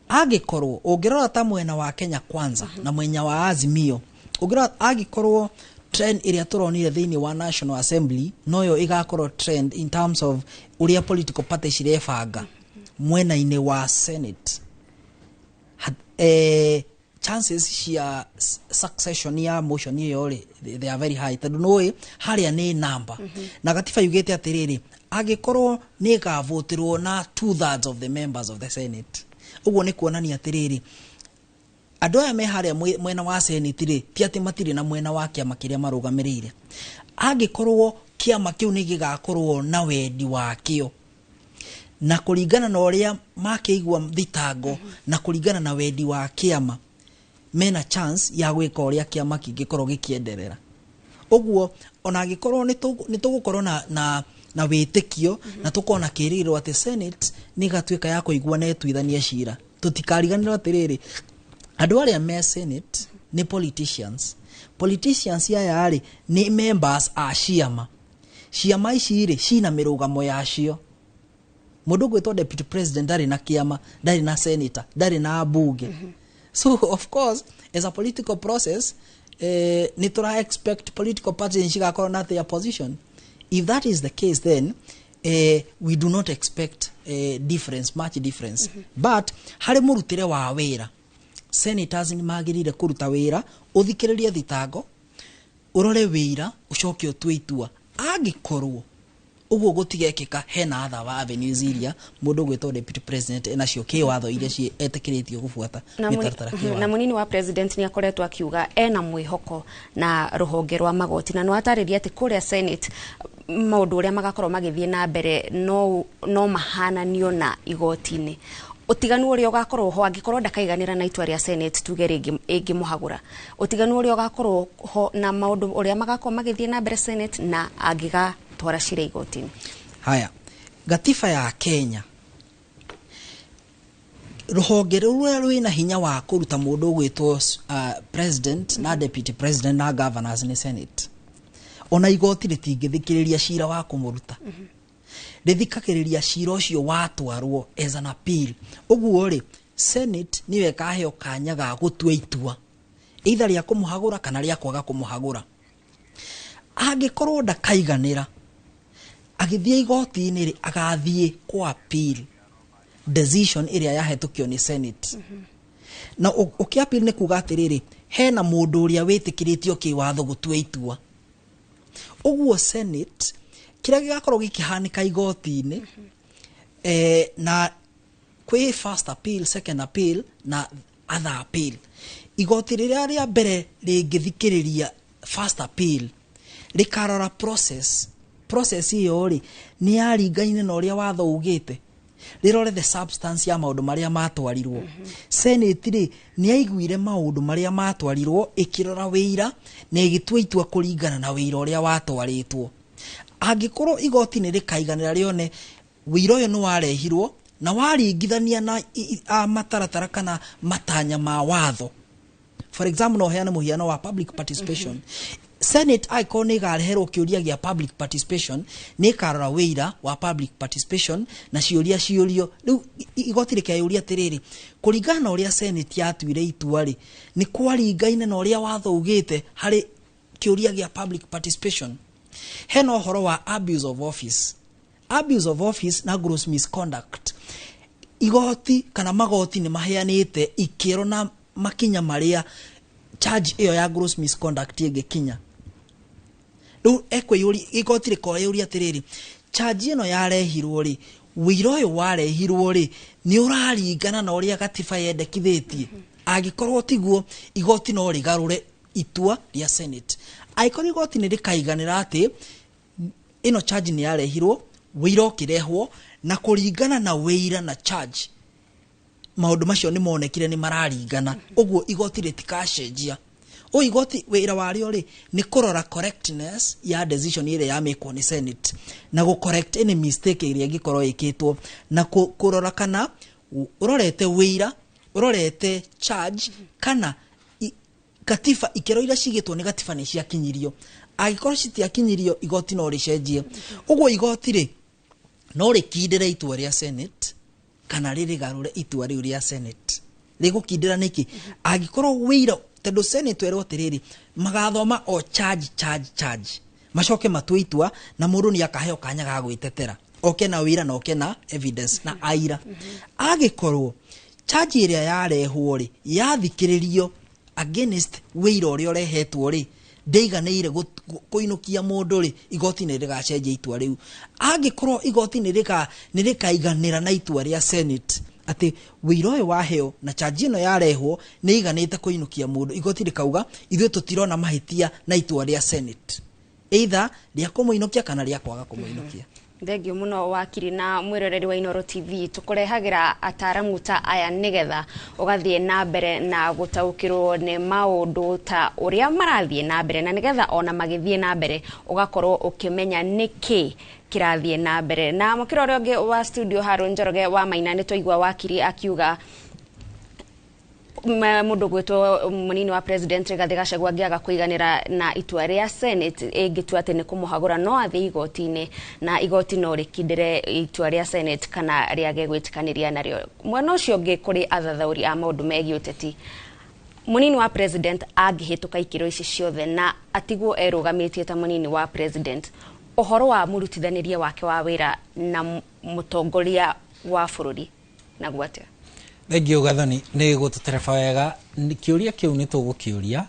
Angĩkorwo ũngĩrora ta mwena wa Kenya Kwanza na mwena wa Azimio, ũngĩrora, angĩkorwo trend ĩrĩa tũronire thĩinĩ wa National Assembly noyo ĩgakorwo trend in terms of ũrĩa political party cirebanga mwena-inĩ wa Senate, chances cia succession ya motion ĩyo rĩ, they are very high, tondũ nĩũĩ harĩa nĩ namba na gatiba yugĩte atĩrĩrĩ, angĩkorwo nĩ ĩgavũtĩrwo na 2/3 of the members of the Senate. Ũguo nĩ kuonania atĩrĩrĩ, andũ aya me harĩa mwena wa Senate rĩ, ti atĩ matirĩ na mwena wa kĩama kĩrĩa marũgamĩrĩire. Angĩkorwo kĩama kĩu nĩ gĩgakorwo na wendi wakĩo na kũringana na ũrĩa makĩigua thitango na kũringana na wendi wa kĩama, mena chance ya gwĩka ũrĩa kĩama kĩngĩkorwo gĩkĩenderera. Ũguo ona angĩkorwo nĩ tũgũkorwo na wĩtĩkio na tũkorwo na kĩĩrĩgĩrĩro atĩ Senate nĩ ĩgatuĩka ya kũigua na ĩtuithanie cira, tũtikariganĩrwo atĩrĩrĩ, andũ arĩa me Senate nĩ politicians. Politicians aya rĩ, nĩ members a ciama. Ciama ici rĩ, cina mĩrũgamo yacio. Mũndũ ũgwĩtwo deputy president ndarĩ na kĩama, ndarĩ na senator, ndarĩ na mbunge. So of course, as a political process, nĩ tũra expect political parties cigakorwo na their position. If that is the case, then we do not expect difference, much difference. But harĩ mũrutĩre wa wĩra, senators nĩ magĩrĩire kũruta wĩra, ũthikĩrĩrie thitango, ũrore wĩira, ũcoke ũtue itua. Angĩkorwo ũguo gũtigekĩka, hena other avenues iria mũndũ ũgwĩtwo deputy president enacio kĩwatho, iria etĩkĩrĩtio gũbuata mĩtaratara Na kĩwatho. Mũnini wa president nĩ akoretwo akiuga ena mwĩhoko na rũhonge rwa magoti, na nĩwatarĩria atĩ kũrĩa Senate maũndũ ũrĩa magakorwo magĩthiĩ na mbere no mahananio na igoti-inĩ. Ũtiganu ũrĩa ũgakorwo ho, angĩkorwo ndakaiganĩra na itua rĩa Senate, tuge rĩngĩ ĩngĩmũhagũra, ũtiganu ũrĩa ũgakorwo ho na maũndũ ũrĩa magakorwo magĩthiĩ na mbere Senate na angĩgatwara cira igoti-inĩ? Haya, gatiba ya Kenya, rũhonge rũrĩa rwĩna hinya wa kũruta mũndũ ũgwĩtwo president na deputy president na governors nĩ Senate. Ona igoti rĩtingĩthikĩrĩria cira wa kũmũruta, rĩthikagĩrĩria cira ũcio watwarwo as an appeal. Ũguo rĩ, Senate nĩyo ĩkaheo kanya ga gũtua itua either rĩa kũmũhagũra kana rĩa kwaga kũmũhagũra. Angĩkorwo ndakaiganĩra, agĩthiĩ igoti-inĩ rĩ, agathiĩ kwa appeal decision ĩrĩa yahetũkio nĩ Senate. Na ũkĩ appeal nĩ kuga atĩrĩrĩ, hena mũndũ ũrĩa wĩtĩkĩrĩtio kĩwatho gũtua itua. Ũguo Senate, kĩrĩa gĩgakorwo gĩkĩhanĩka igoti-inĩ, na kwĩ first appeal, second appeal na other appeal, igoti rĩrĩa rĩa mbere rĩngĩthikĩrĩria first appeal rĩkarora process ĩyo rĩ, nĩ yaringaine na ũrĩa watho ugĩte, rĩrore the substance ya maũndũ marĩa matwarirwo. Senate rĩ, nĩ yaiguire maũndũ marĩa matwarirwo, ĩkĩrora wĩira na ĩgĩtua itua kũringana na wĩira ũrĩa watwarĩtwo. Angĩkorwo igoti nĩ rĩkaiganĩra, rĩone wĩira ũyũ nĩ warehirwo na waringithania na mataratara kana matanya ma watho. For example, no heane mũhiano wa public participation. Senate angĩkorwo nĩ ĩgareherwo kĩũria gĩa public participation, nĩ ĩkarora wĩira wa public participation na ciũria ciũrio. Rĩu igoti rĩkeyũria atĩrĩrĩ, kũringana na ũrĩa Senate yatuire itua rĩ, nĩ kwaringaine na ũrĩa watho ugĩte harĩ Kĩũria gĩa public participation, hena ũhoro wa abuse of office, abuse of office na gross misconduct. Igoti kana magoti nĩ maheanĩte ikĩro na makinya marĩa charge ĩyo ya gross misconduct ĩngĩkinya. Rĩu ekwĩyũria, igoti rĩkoyũria atĩrĩrĩ, charge ĩno yarehirwo rĩ, wĩira ũyũ warehirwo rĩ, nĩ ũraringana na ũrĩa gatiba yendekithĩtie? Angĩkorwo tiguo, igoti no rĩgarũre itua rĩa Senate. Angĩkorwo igoti nĩ rĩkaiganĩra atĩ ĩno charge nĩ yarehirwo, wĩira ũkĩrehwo, na kũringana na wĩira na charge maũndũ macio nĩ monekire nĩ mararingana, ũguo igoti rĩtikacenjia. O igoti wĩra warĩo rĩ, nĩ kũrora correctness ya decision ĩrĩa yamĩkwo nĩ Senate na gũ correct any mistake ĩrĩa ĩngĩkorwo ĩkĩtwo na kũrora kana ũrorete wĩira, ũrorete charge kana katiba, ikĩro iria cigĩtwo nĩ gatiba nĩ ciakinyirio. Angĩkorwo citiakinyirio, igoti no rĩcenjie. Ũguo igoti rĩ, no rĩkindĩre itua rĩa Senate kana rĩrĩgarũre itua rĩu rĩa Senate. Rĩgũkindĩra nĩkĩ? Angĩkorwo wĩira, tondũ Senate werwo atĩrĩrĩ, magathoma o charge, charge, charge, macoke matue itua, na mũndũ nĩ akaheo kanya ga gwĩtetera, oke na wĩira na oke na evidence na aira. Angĩkorwo charge ĩrĩa yarehwo rĩ, yathikĩrĩrio against wĩira ũrĩa ũrehetwo rĩ, ndĩiganĩire kũinũkia mũndũ rĩ, igoti nĩ rĩgacenjia itua rĩu. Angĩkorwo igoti nĩ rĩkaiganĩra na itua rĩa Senate atĩ wĩira ũyũ waheo na charge ĩno yarehwo nĩ iganĩte kũinũkia mũndũ, igoti rĩkauga ithuĩ tũtirona mahĩtia na itua rĩa Senate, either rĩa kũmũinũkia kana rĩa kwaga kũmũinũkia. Thengio muno, wakiri. Na mwiroreri wa Inoro TV, tukurehagira ataramu ta aya nigetha ugathie na mbere na gutaukirwo ni maundu ta uria marathie na mbere, na nigetha ona magithie na mbere ugakorwo ukimenya niki kirathie na mbere. Na mukira uria ungi wa studio, Harun Njoroge wa Maina, ni twaigua wakiri akiuga mundu gwitwo munini wa president Rigathi Gachagua angĩaga kũiganĩra na itua rĩa Senate ĩngĩtua atĩ nĩ kũmũhagũra, no athiĩ igoti-inĩ na igoti no rĩkindĩre itua rĩa Senate kana rĩage gwĩtĩkanĩria narĩo. Mwena ũcio ũngĩ, kũrĩ athathaũri a maũndũ megiĩ ũteti, munini wa president angĩhĩtũka ikĩro ici ciothe na atigwo erũgamĩtie ta munini wa president, ũhoro wa mũrutithanĩrie wake wa wĩra na mũtongoria wa bũrũri naguo atĩa? Thengio, Gathoni, nĩ gũtũtereba wega. Kĩũria kĩu nĩ tũgũkĩũria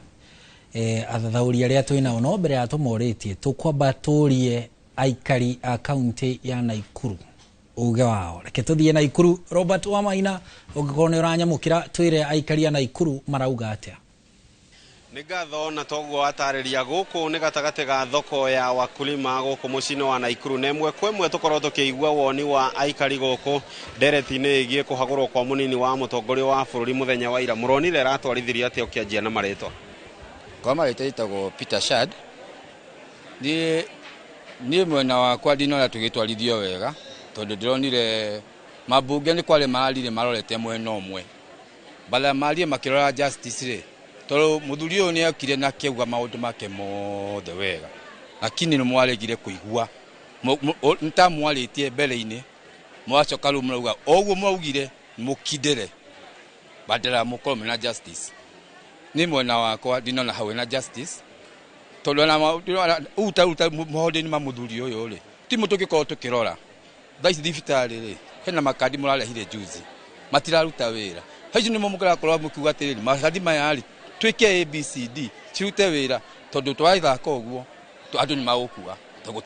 athathaũri arĩa twĩ nao, no mbere ya tũmorĩtie tũkwamba tũrie aikari a kaunti ya Naikuru uge wao. Reke tũthiĩ Naikuru. Robert Wamaina, ũngĩkorwo nĩ ũranyamũkĩra, twĩre aikari a Naikuru marauga atĩa. Nĩ ngatho. Na toguo watarĩria, gũkũ nĩ gatagatĩ ga thoko ya wakulima gũkũ mũciĩ-inĩ wa Naikuru, na ĩmwe kwa ĩmwe tũkorwo tũkĩigua woni wa aikari gũkũ ndereti-inĩ ĩgiĩ kũhagũrwo kwa mũnini wa mũtongoria wa bũrũri mũthenya wa ira. Mũronire ĩratwarithirio atĩa, ũkĩanjia na marĩtwa? Kwa marĩtwa ĩtagwo Peter Shad. Niĩ mwena wakwa ndinona tũgĩtwarithio wega, tondũ ndĩronire mambunge nĩ kwarĩ mararire marorete mwena ũmwe badala marie makĩrora justice rĩ, tondũ mũthuri ũyũ nĩ okire na akĩauga maũndũ make mothe wega, lakini nĩ mwaregire kũigua. Nĩ ta mwarĩtie mbere-inĩ, mwacoka rĩu mũrauga o ũguo mwaugire mũkindĩre badala mũkorwo mena justice. Nĩ mwena wakwa ndinona hau hena justice, tondũ ona uta uta maũndũ-inĩ ma mũthuri ũyũ rĩ, ti mũtũ tũngĩkorwo tũkĩrora thaa ici thibitarĩ rĩ, hena makandi mũrarehire juzi matiraruta wĩra. Hau nĩmo mũrakorwo mũkiuga atĩrĩrĩ, makandi maya rĩ, twĩke ABCD cirute wĩra, tondũ twathaka ũguo andũ nĩ magũkua, tondũ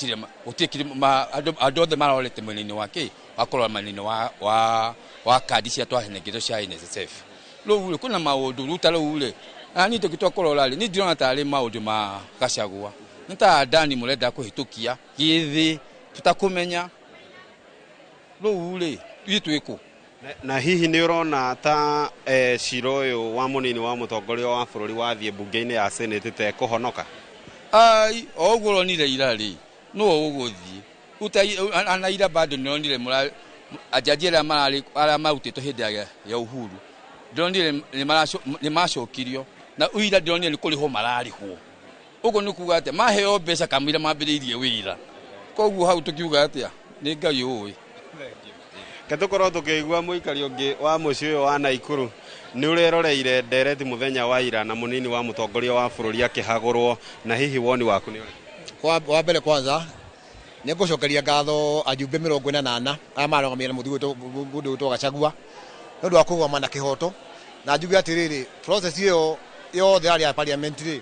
gũtirĩ andũ othe marorete mwena-inĩ wa kĩ wakorwo mwena-inĩ wa kandi cia twahenengetwo cia NSSF. Rĩu rĩ, kwĩna maũndũ rĩu ta rĩu rĩ, na niĩ tũngĩtua kũrora rĩ, niĩ ndirona tarĩ maũndũ ma Gachagua, nĩ ta Adani mũrenda kũhĩtũkia gĩthĩ tũtakũmenya. Rĩu rĩ, ithuĩ twĩkũ? Na hihi nĩ ũrona ta cira ũyũ wa mũnini wa mũtongoria wa bũrũri wathiĩ mbunge-inĩ ya Senate ta ĩkũhonoka? Ai, o ũguo ũronire ira rĩ, nĩwe ũgũthiĩ ana ira bado nĩronire ajaji arĩa mararĩ arĩa marutĩtwo hĩndĩ ya Uhuru, ndĩronire nĩ macokirio, na ira ndĩronire nĩ kũrĩhwo mararĩhwo. Ũguo nĩ kuga atĩa, maheo mbeca kamũira mambĩrĩirie wĩra. Koguo hau tũkiuga atĩa, nĩ Ngai ũĩ. Ke tũkorwo tũkĩigua mũikari ũngĩ wa mũciĩ ũyũ wa Naikuru. Nĩ ũreroreire ndereti mũthenya wa ira na mũnini wa mũtongoria wa bũrũri akĩhagũrwo, na hihi woni waku nĩ ũrĩkũ? Wa mbere kwanza nĩ ngũcokeria ngatho ajumbe 44 arĩa marũgamĩrĩire na mũthuri mũndũ wĩtwo Gachagua nĩ ũndũ wa kũrũgama na kĩhoto, na njuge atĩrĩrĩ, process ĩyo yothe yarĩ ya parliament rĩ,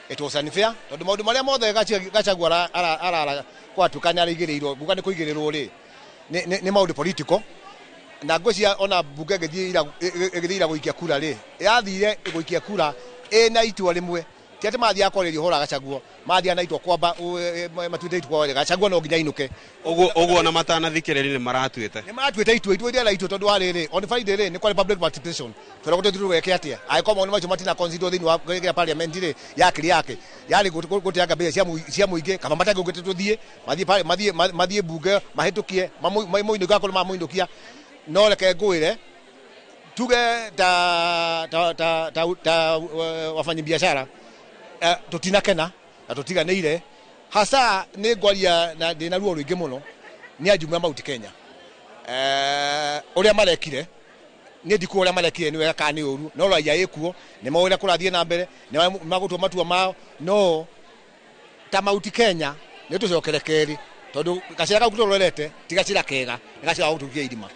it was unfair tondũ maũndũ marĩa mothe Gachagua arara gwatuĩka nĩ araigĩrĩirwo, nguga nĩ kũigĩrĩrwo rĩ, nĩ maũndũ political. Na ngwĩciria ona bunge ĩgĩthiĩ ira gũikia kura rĩ, yathire gũikia kura ĩna itua rĩmwe, ti atĩ mathiaga kwarĩria ũhoro wa Gachagua, mathiaga na itua kwamba matuĩte itua Gachagua no nginya ainũke. Ũguo ona matanathikĩrĩria nĩ maratuĩte. Nĩ maratuĩte itua, itua rĩrĩa itua tondũ wa rĩrĩ, on Friday rĩ, nĩ kwarĩ public participation. Tweragwo tũthiĩ tũgeke atĩa? Angĩkorwo maũndũ macio matina consider thĩinĩ wa kĩrĩa parliament rĩ, yakĩrĩ yake. Yarĩ gũteanga mbeca cia mũingĩ, kaba matangĩũkĩte tũthiĩ, mathiĩ bunge, mahĩtũkie, mamũinũkia akorwo mamũinũkia. No reke ngwĩre, tuge ta wafanyabiashara, tũtinakena na tũtiganĩire, hasa nĩ ngwaria na ndĩna ruo rũingĩ mũno nĩ ajumbe a Mount Kenya. Ũrĩa marekire niĩ ndikuo ũrĩa marekire nĩ wega kana nĩ ũru, no raia ĩkuo, nĩ moĩ ũrĩa kũrathiĩ na mbere, nĩ magũtua matua mao, no ta Mount Kenya nĩ tũcokere kerĩ tondũ gacĩra kau tũrorete ti gacĩra kega, nĩ gacĩra ga gũtũkia irima.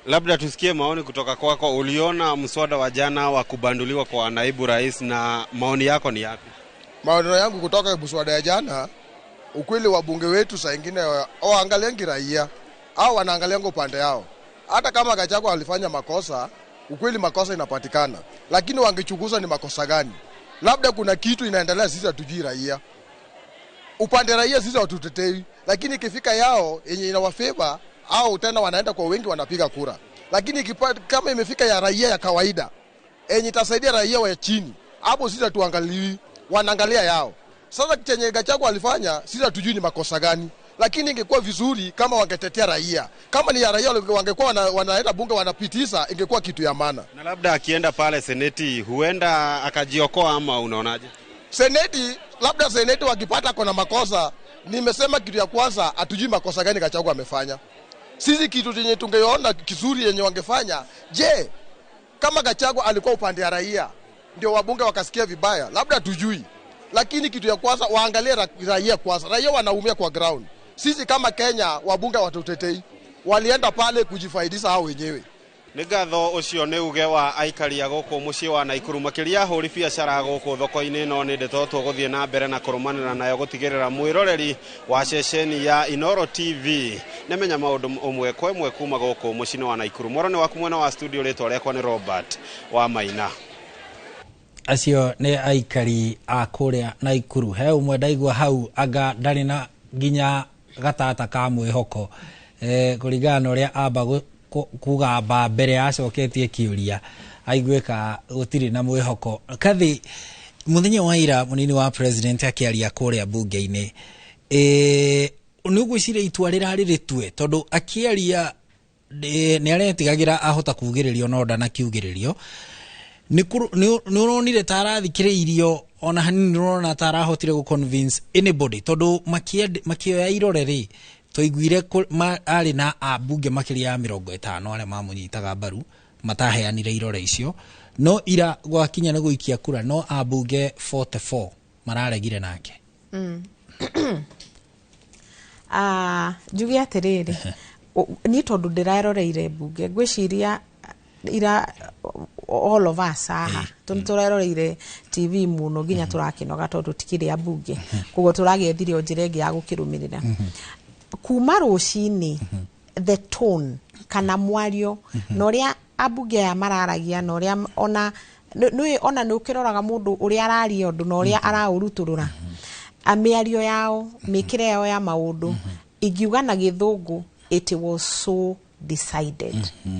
Labda tusikie maoni kutoka kwako. Uliona mswada wa jana wa kubanduliwa kwa naibu rais, na maoni yako ni yapi? Maoni yangu kutoka mswada ya jana, ukweli wabunge wetu saa ingine hawaangaliangi raia au wanaangalianga upande yao. Hata kama Gachagua alifanya makosa, ukweli makosa inapatikana, lakini wangechunguza ni makosa gani. Labda kuna kitu inaendelea sisi hatujui raia. Upande raia sisi hatutetei, lakini ikifika yao yenye inawafeva au tena wanaenda kwa wengi wanapiga kura. Lakini kama imefika ya raia ya kawaida yenye itasaidia raia wa chini, hapo sisi hatuangalii, wanaangalia yao. Sasa chenye Gachagua alifanya sisi hatujui ni makosa gani, lakini ingekuwa vizuri kama wangetetea raia. Kama ni ya raia wangekuwa wanaenda bunge wanapitisha, ingekuwa kitu ya maana. Na labda akienda pale seneti huenda akajiokoa, ama unaonaje? Seneti, labda seneti wakipata kona makosa, nimesema kitu ya kwanza hatujui makosa gani Gachagua amefanya. Sisi kitu chenye tungeona kizuri yenye wangefanya, je, kama Gachagua alikuwa upande ya raia ndio wabunge wakasikia vibaya, labda tujui. Lakini kitu ya kwanza waangalie raia kwanza. Raia wanaumia kwa ground. Sisi kama Kenya wabunge watutetei, walienda pale kujifaidisha hao wenyewe. Nĩ ngatho ũcio nĩ uge wa aikari a gũkũ mũciĩ wa Naikuru, makĩria ahũri biacara gũkũ thoko-inĩ ĩno. Nĩ ndeto tũgũthiĩ na mbere na kũrũmanĩra nayo gũtigĩrĩra mwĩroreri wa ceceni ya Inooro TV nĩmenya maũndũ ũmwe kwa ĩmwe kuma gũkũ mũciĩ-inĩ wa Naikuru. Mworo nĩ waku mwena wa studio, rĩtwa rĩakwa nĩ Robert wa Maina. Acio nĩ aikari a kũrĩa Naikuru. He ũmwe ndaigua hau anga ndarĩ na nginya gatata ka mwĩhoko, kũringana na ũrĩa amba kugamba mbere acoketie kĩũria, aiguĩka gũtirĩ na mwĩhoko. Kathi, mũthenya wa ira mũnini wa president akĩaria kũrĩa bunge-inĩ, nĩ ũgwĩciria itua rĩrarĩ rĩtue? Tondũ akĩaria nĩ aretigagĩra ahota kugĩrĩrio no ndanakiugĩrĩrio. Nĩ ũronire ta arathikĩrĩirio ona hanini? Nĩ ũrona ta arahotire gũ convince anybody? Tondũ makĩoya irore rĩ, twaiguire arĩ na ambunge makĩria ya 50 arĩa mamũnyitaga mbaru mataheanire irore icio, no ira gwakinya nĩ gũikia kura no ambunge 44 mararegire nake. Njuge atĩrĩrĩ, niĩ tondũ ndĩraroreire mbunge, ngwĩciria ira all of us haha tũraroreire TV mũno nginya tũrakĩnoga tondũ tikĩrĩ ambunge, koguo tũragĩethire o njĩra ĩngĩ ya gũkĩrũmĩrĩra. Kuma rũcinĩ the tone kana mwario na ũrĩa ambunge aya mararagia na ũrĩa ona nĩ ona nĩ ũkĩroraga mũndũ ũrĩa araria ũndũ na ũrĩa araũrutũrũra, mĩario yao, mĩkĩre yao ya maũndũ, ingiuga na gĩthũngũ it was so decided.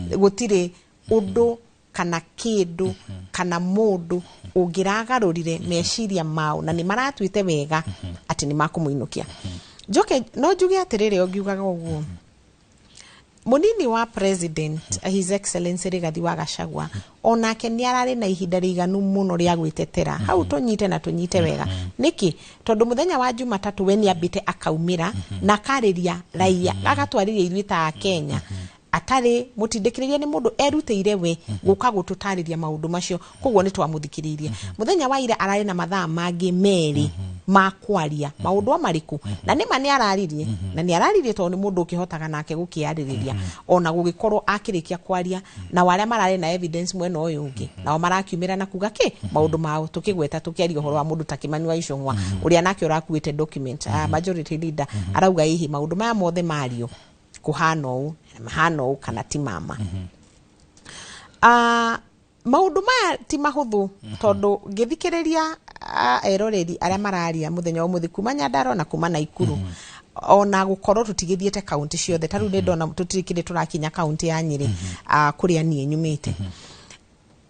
Gũtirĩ ũndũ kana kĩndũ kana mũndũ ũngĩragarũrire meciria mao, na nĩ maratuĩte wega atĩ nĩ makũmũinũkia. Njoke no njuge atĩrĩrĩ, ũngiugaga ũguo, Munini wa president His Excellency Rigathi wa Gachagua onake nĩ ararĩ na ihinda rĩiganu mũno rĩa gwĩtetera. Hau tũnyite na tũnyite wega. Nĩkĩ? Tondũ mũthenya wa Jumatatũ we nĩambĩte akaumĩra na akarĩria raia, agatwarĩria ithuĩ ta Kenya Atarĩ mũtindĩkĩrĩrie nĩ mũndũ, erutĩire we gũka gũtũtarĩria maũndũ macio. Koguo nĩ twamũthikĩrĩirie mũthenya wa ira. Ararĩ na mathaa mangĩ 2 ma kwaria maũndũ marĩkũ, na nĩma nĩ araririe, na nĩ araririe tondũ nĩ mũndũ ũkĩhotaga nake gũkĩarĩrĩria. Ona gũgĩkorwo akĩrĩkia kwaria, na arĩa mararĩ na evidence mwena ũyũ ũngĩ nao marakiumĩra na kuga kĩ maũndũ mao, tũkĩgweta tũkĩaria ũhoro wa mũndũ ta Kimani wa Ichung'wa, ũrĩa nake ũrakuĩte document, majority leader arauga hihi maũndũ maya mothe mario kũhana ũũ, mahana ũũ kana ti mama. Maũndũ maya ti mahũthũ, tondũ ngĩthikĩrĩria eroreri arĩa mararia mũthenya wa ũmũthĩ kuma Nyandarua na kuma Naikuru, ona gũkorwo tũtigĩthiĩte kaunti ciothe, ta rĩu nĩ ndona tũtirĩ kĩndĩ tũrakinya kaunti ya Nyĩrĩ, kũrĩa niĩ nyumĩte.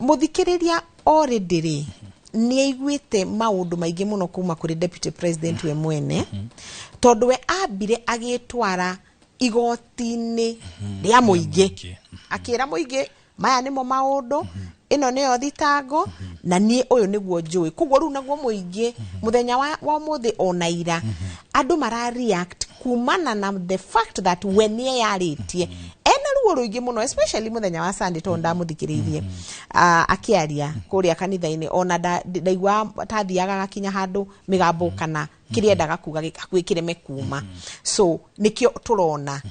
Mũthikĩrĩria already rĩ, nĩ aiguĩte maũndũ maingĩ mũno kuma kũrĩ deputy president we mwene, tondũ we ambire agĩtwara igoti-inĩ rĩa mũingĩ, akĩra mũingĩ maya nĩmo maũndũ, ĩno nĩyo thitango, na niĩ ũyũ nĩguo njũĩ. Koguo rĩu naguo mũingĩ mũthenya wa ũmũthĩ ona ira andũ mara react kumana na the fact that we nĩ eyarĩtie ena ruo rũingĩ mũno, especially mũthenya wa Sunday, tondũ ndamũthikĩrĩirie akĩaria kũrĩa kanitha-inĩ, ona ndaigua tathiaga agakinya handũ mĩgambo kana kĩrĩa endaga kuga hakuhĩ kĩreme kuma. So nĩkĩo tũrona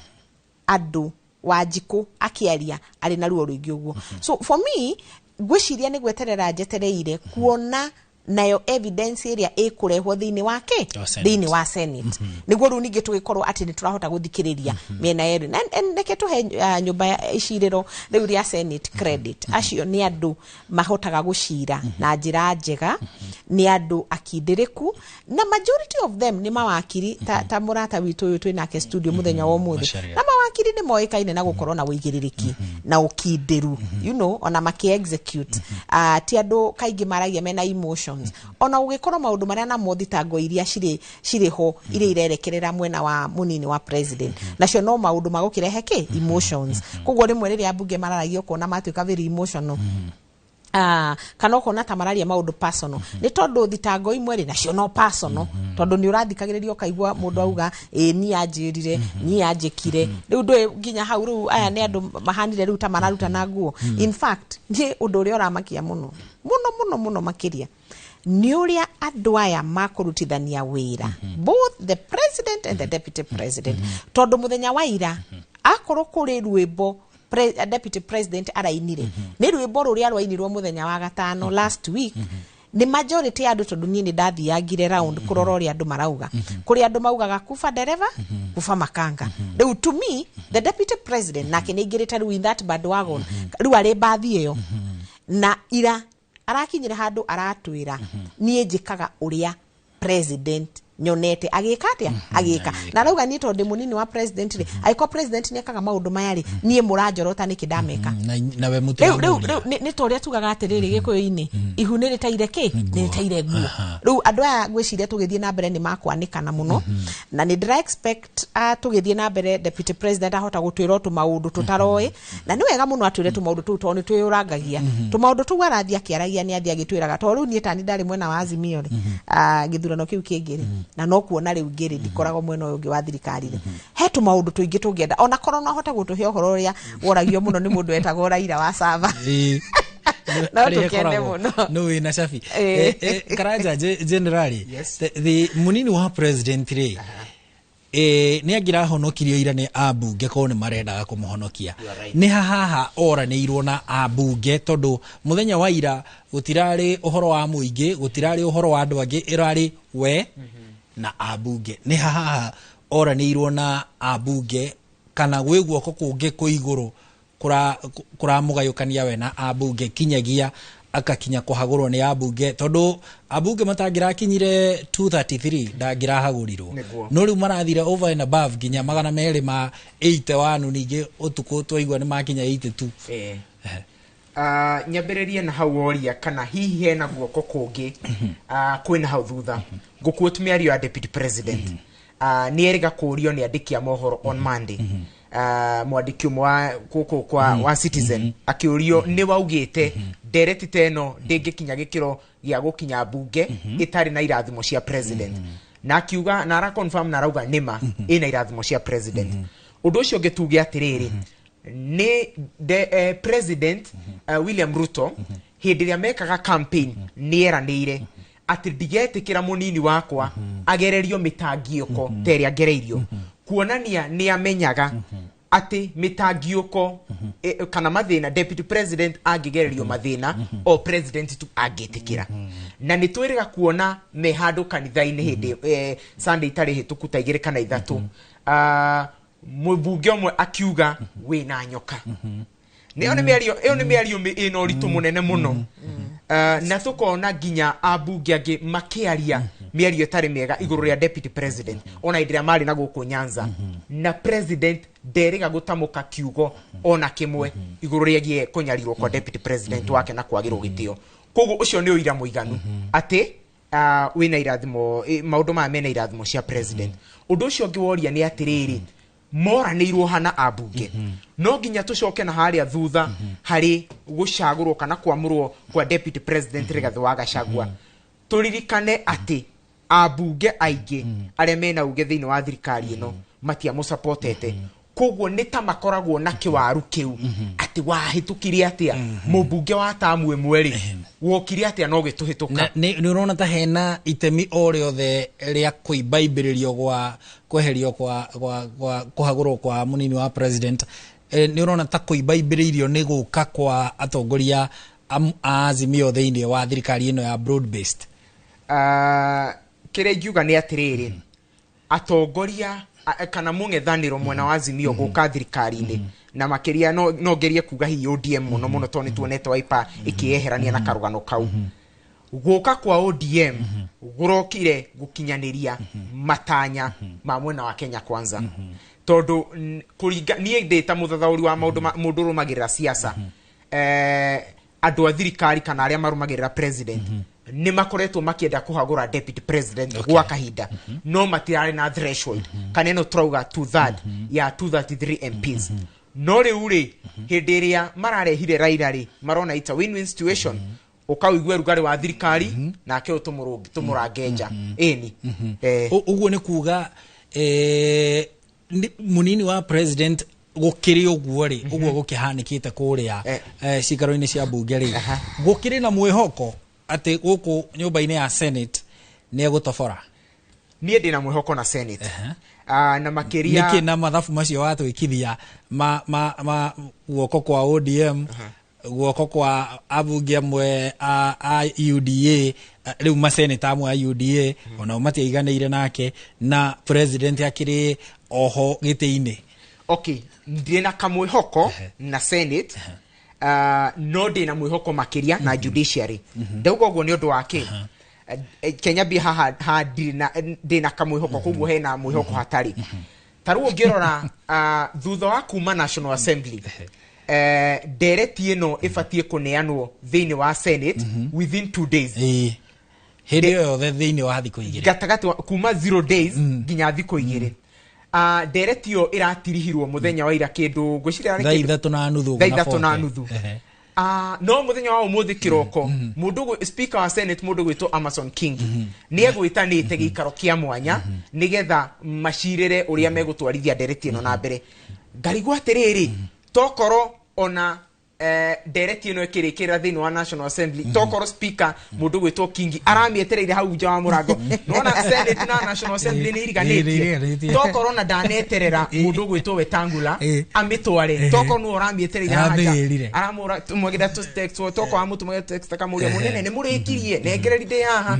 andũ Wanjikũ akĩaria arĩ na ruo rũingĩ ũguo. So for me, ngwĩciria nĩ gweterera njetereire kuona nayo evidence ĩrĩa ĩkũrehwo thĩinĩ wa kĩ Wa Senate. Thĩinĩ wa Senate, nĩguo rĩu ningĩ tũgĩkorwo atĩ nĩ tũrahota gũthikĩrĩria mĩena yerĩ. Na reke tũhe nyũmba ya icirĩro rĩu rĩa Senate credit. Acio nĩ andũ mahotaga gũcira na njĩra njega, nĩ andũ akindĩrĩku, na majority of them nĩ mawakiri, ta mũrata witũ ũyũ twĩ nake studio mũthenya wa ũmũthĩ. Macharia. Na mawakiri nĩ moĩkaine na gũkorwo na ũigĩrĩrĩki na ũkindĩru, ona makĩ execute, ti andũ kaingĩ maragia mena emotions, ona gũgĩkorwo maũndũ marĩa namo thitango iria cirĩ ho iria irerekerera mwena wa mũnini wa president nacio no maũndũ ma gũkĩrehe kĩ emotions. Koguo rĩmwe rĩrĩa ambunge mararagia ũkona matuĩka very emotional, kana ũkona ta mararia maũndũ personal, nĩ tondũ thitango imwe rĩ nacio no personal, tondũ nĩ ũrathikagĩrĩria ũkaigua mũndũ auga, "Ĩ niĩ anjĩrire, niĩ anjĩkire." Rĩu ndũĩ nginya hau. Rĩu aya nĩ andũ mahanire rĩu ta mararutana nguo. In fact, niĩ ũndũ ũrĩa ũramakia mũno mũno mũno mũno makĩria nĩ ũrĩa andũ aya makũrutithania wĩra, both the president and the deputy president, tondũ mũthenya wa ira akorwo kũrĩ rwĩmbo deputy president arainire, nĩ rwĩmbo rũrĩa rwainirwo mũthenya wa gatano last week nĩ majority ya andũ, tondũ niĩ nĩ ndathiangire round kũrora ũrĩa andũ marauga. Kũrĩ andũ maugaga, "Kufa dereva, kufa makanga." Rĩu to me, the deputy president nake nĩ aingĩrĩte rĩu in that bandwagon, rĩu arĩ mbathi ĩyo. Na ira arakinyire handũ aratwĩra, "Niĩ njĩkaga ũrĩa president nyonete agĩka." Atĩa agĩka? Na arauga, "Niĩ tondũ ndĩ mũnini wa president rĩ, angĩkorwo president nĩ ekaga maũndũ maya rĩ, niĩ mũranjorota nĩkĩ ndameka?" Nawe Rĩu mũtiramũria. Rĩu nĩ ta ũrĩa tugaga atĩrĩrĩ gĩkũyũ-inĩ, ihu nĩ rĩtaire kĩ, nĩ rĩtaire nguo. Rĩu andũ aya ngwĩciria tũgĩthiĩ na mbere nĩ makwanĩkana mũno, na nĩ ndĩra expect tũgĩthiĩ na mbere deputy president ahota gũtwĩra o tũmaũndũ tũtaroĩ, na nĩ wega mũno atwĩre tũmaũndũ tũu, tondũ nĩ twĩyũrangagia tũmaũndũ tũu. Arathiĩ akĩaragia, nĩ athiĩ agĩtwĩraga, tondũ rĩu niĩ tani ndarĩ mwena wa Azimio rĩ, gĩthurano kĩu kĩngĩ rĩ, na no kuona rĩu ngĩrĩ ndikoragwo mwena ũyũ ũngĩ wa thirikari rĩ, he tũmaũndũ tũingĩ tũngĩenda ona korwo no ahote gũtũhe ũhoro ũrĩa woragio mũno nĩ mũndũ wetagwo Raila wa Sava. No Harĩa tũkene ĩkoragwo. mũno. No wĩna cabi. Karanja generali, the mũnini wa president rĩ, nĩ angĩrahonokirio ira nĩ ambunge korwo nĩ marendaga kũmũhonokia. Nĩ hahaha oranĩirwo na ambunge, tondũ mũthenya wa ira gũtirarĩ ũhoro wa mũingĩ, gũtirarĩ ũhoro wa andũ angĩ, ĩrarĩ we na ambunge. Nĩ hahaha oranĩirwo na ambunge, kana gwĩ guoko kũngĩ kwĩ igũrũ kũramũgayũkania we na ambunge kinyagia akakinya kũhagũrwo nĩ ambunge? Tondũ ambunge matangĩrakinyire 233 ndangĩrahagũrirwo. No rĩu marathire over and above nginya 281. Ningĩ ũtukũ twaigua nĩ makinya 82. Nyambĩrĩrie na hau woria kana hihi hena guoko kũngĩ kwĩna hau thutha. Ngũquote mĩario ya deputy president. Nĩ erĩga kũũrio nĩ andĩki a mohoro on Monday. Mwandĩki ũmwe wa gũkũ kwa wa Citizen akĩũrio, nĩ waugĩte ndereti ta ĩno ndĩngĩkinya gĩkĩro gĩa gũkinya mbunge ĩtarĩ na irathimo cia president, na akiuga na ara confirm na arauga nĩma ĩna irathimo cia president. Ũndũ ũcio ũngĩ, tuge atĩrĩrĩ, Nĩ President William Ruto, hĩndĩ ĩrĩa mekaga campaign, nĩ eranĩire atĩ ndigetĩkĩra mũnini wakwa agererio mĩtangiũko ta ĩrĩa ngereirio, kuonania nĩ amenyaga atĩ mĩtangiũko kana mathĩna, deputy president angĩgererio mathĩna, o president tu angĩtĩkĩra. Na nĩ twĩrĩga kuona me handũ kanitha-inĩ hĩndĩ Sunday itarĩ hĩtũku ta 2 kana 3, mũmbunge ũmwe akiuga wĩna nyoka. Nĩ ĩyo nĩ mĩario, ĩyo nĩ mĩario ĩna ũritũ mũnene mũno. Na tũkona nginya ambunge angĩ makĩaria mĩario ĩtarĩ mĩega igũrũ rĩa deputy president, ona hĩndĩ ĩrĩa marĩ na gũkũ Nyanza, na president nderĩga gũtamũka kiugo ona kĩmwe igũrũ rĩgiĩ kũnyarirwo kwa deputy president wake na kwagĩrwo gĩtĩo. Koguo ũcio nĩ ũira mũiganu atĩ wĩna irathimo, maũndũ maya mena irathimo cia president. Ũndũ ũcio ũngĩ woria nĩ atĩrĩrĩ, moranĩirwo hana ambunge? No nginya tũcoke na harĩa thutha harĩ gũcagũrwo kana kwamũrwo kwa deputy president Rigathĩ wa Gachagua. Tũririkane atĩ ambunge aingĩ arĩa mena uge thĩinĩ wa thirikari ĩno matiamũsapotete. Koguo nĩ ta makoragwo na kĩwaru kĩu atĩ wahĩtũkire atĩa mũmbunge wa tamu ĩmwe rĩ, wokire atĩa no gĩtũhĩtũka? Na nĩ ũrona ta hena itemi o rĩothe rĩa kũimbaimbĩrĩrio gwa kweherio kwa kũhagũrwo kwa mũnini wa president? Nĩ ũrona ta kũimbaimbĩrĩirio nĩ gũka kwa atongoria a Azimio thĩinĩ wa thirikari ĩno ya broad based? Kĩrĩa ingiuga nĩ atĩrĩrĩ, atongoria kana mũng'ethanĩro mwena wa Azimio gũka thirikari-inĩ, na makĩria no ngerie kuga hihi ODM mũno mũno, tondũ nĩ tuonete Wiper ĩkĩyeherania na karũgano kau. Gũka kwa ODM gũrokire gũkinyanĩria matanya ma mwena wa Kenya Kwanza, tondũ kũringa niĩ ndĩ ta mũthathaũri wa maũndũ mũndũ ũrũmagĩrĩra siasa, andũ a thirikari kana arĩa marũmagĩrĩra president nĩ makoretwo makĩenda kũhagũra deputy president gwa kahinda, no matirarĩ na threshold kana ĩno tũrauga two third ya 233 MPs. No rĩu rĩ, hĩndĩ ĩrĩa mararehire Raila rĩ, marona it's a win-win situation, ũkawĩigue rugarĩ wa thirikari nake ũyũ tũmũrange nja ĩni. Ũguo nĩ kuga mũnini wa president, gũkĩrĩ ũguo rĩ, ũguo gũkĩhanĩkĩte kũrĩa cikaro-inĩ cia mbunge rĩ, gũkĩrĩ na mwĩhoko atĩ gũkũ nyũmba-inĩ ya Senate nĩ egũtobora? Niĩ ndĩna mwĩhoko na Senate. Na makĩria Nĩkĩ na mathabu macio watwĩkithia ma guoko kwa ODM, guoko kwa ambunge amwe a UDA, rĩu maseneta amwe a UDA onao matiaiganĩire nake, na president akĩrĩ oho gĩtĩ-inĩ? Okay, ndĩna kamwĩhoko na Senate, no ndĩna mwĩhoko makĩria na judiciary. Ndauga ũguo nĩ ũndũ wa kĩ? Kenya mbia haha ha ndirĩ na ndĩna kamwĩhoko, koguo hena mwĩhoko hatarĩ. Ta rĩu ũngĩrora, thutha wa kuma National Assembly, ndereti ĩno ĩbatiĩ kũneanwo thĩinĩ wa Senate within 2 days. Ĩĩ. Hĩndĩ ĩyo yothe thĩinĩ wa thikũ 2. Gatagatĩ wa kuma 0 days nginya thikũ 2. Ndereti ĩyo ĩratirihirwo mũthenya wa ira kĩndũ ngwĩciria yarĩ thaa kĩndũ 3:30 ũguo thaa na 3 na 40. nuthu. No mũthenya wa ũmũthĩ kĩroko, mũndũ speaker wa Senate, mũndũ gwĩtwo Amason King, nĩ egwĩtanĩte gĩikaro kĩa mwanya nĩgetha macirĩre ũrĩa megũtwarithia ndereti ĩno na mbere. Ngarigwo atĩrĩrĩ, tokorwo ona ndereti ĩno ĩkĩrĩkĩrĩra thĩinĩ wa National Assembly, tokorwo speaker mũndũ gwĩtwo Kingi aramĩetereire hau nja wa mũrango. Nona Senate na National Assembly nĩ iriganĩtie. Iriganĩtie. Tokorwo na ndaneterera mũndũ gwĩtwo Wetangula amĩtware, tokorwo nĩwe ũramĩetereire haha nja. Aramĩrire. Aramũra tũmwagĩra tũ text, tokorwo amũtũmagĩra text akamũria, "Mũnene, nĩ mũrĩkirie? Nengereri ndĩ haha."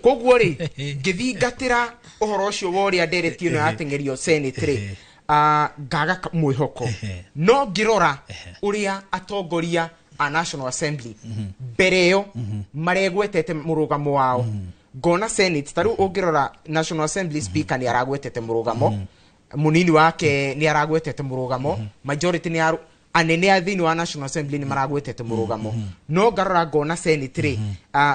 Koguo rĩ, ngĩthingatĩra ũhoro ũcio wa ũrĩa ndereti ĩno yateng'erio Senate rĩ, ngaga mwĩhoko. No ngĩrora ũrĩa atongoria a National Assembly mbere ĩyo maregwetete mũrũgamo wao, ngona Senate, ta rĩu ũngĩrora National Assembly speaker nĩ aragwetete mũrũgamo, mũnini wake nĩ aragwetete mũrũgamo, majority nĩ anene a thĩinĩ wa National Assembly nĩ maragwetete mũrũgamo. No ngarora ngona Senate rĩ,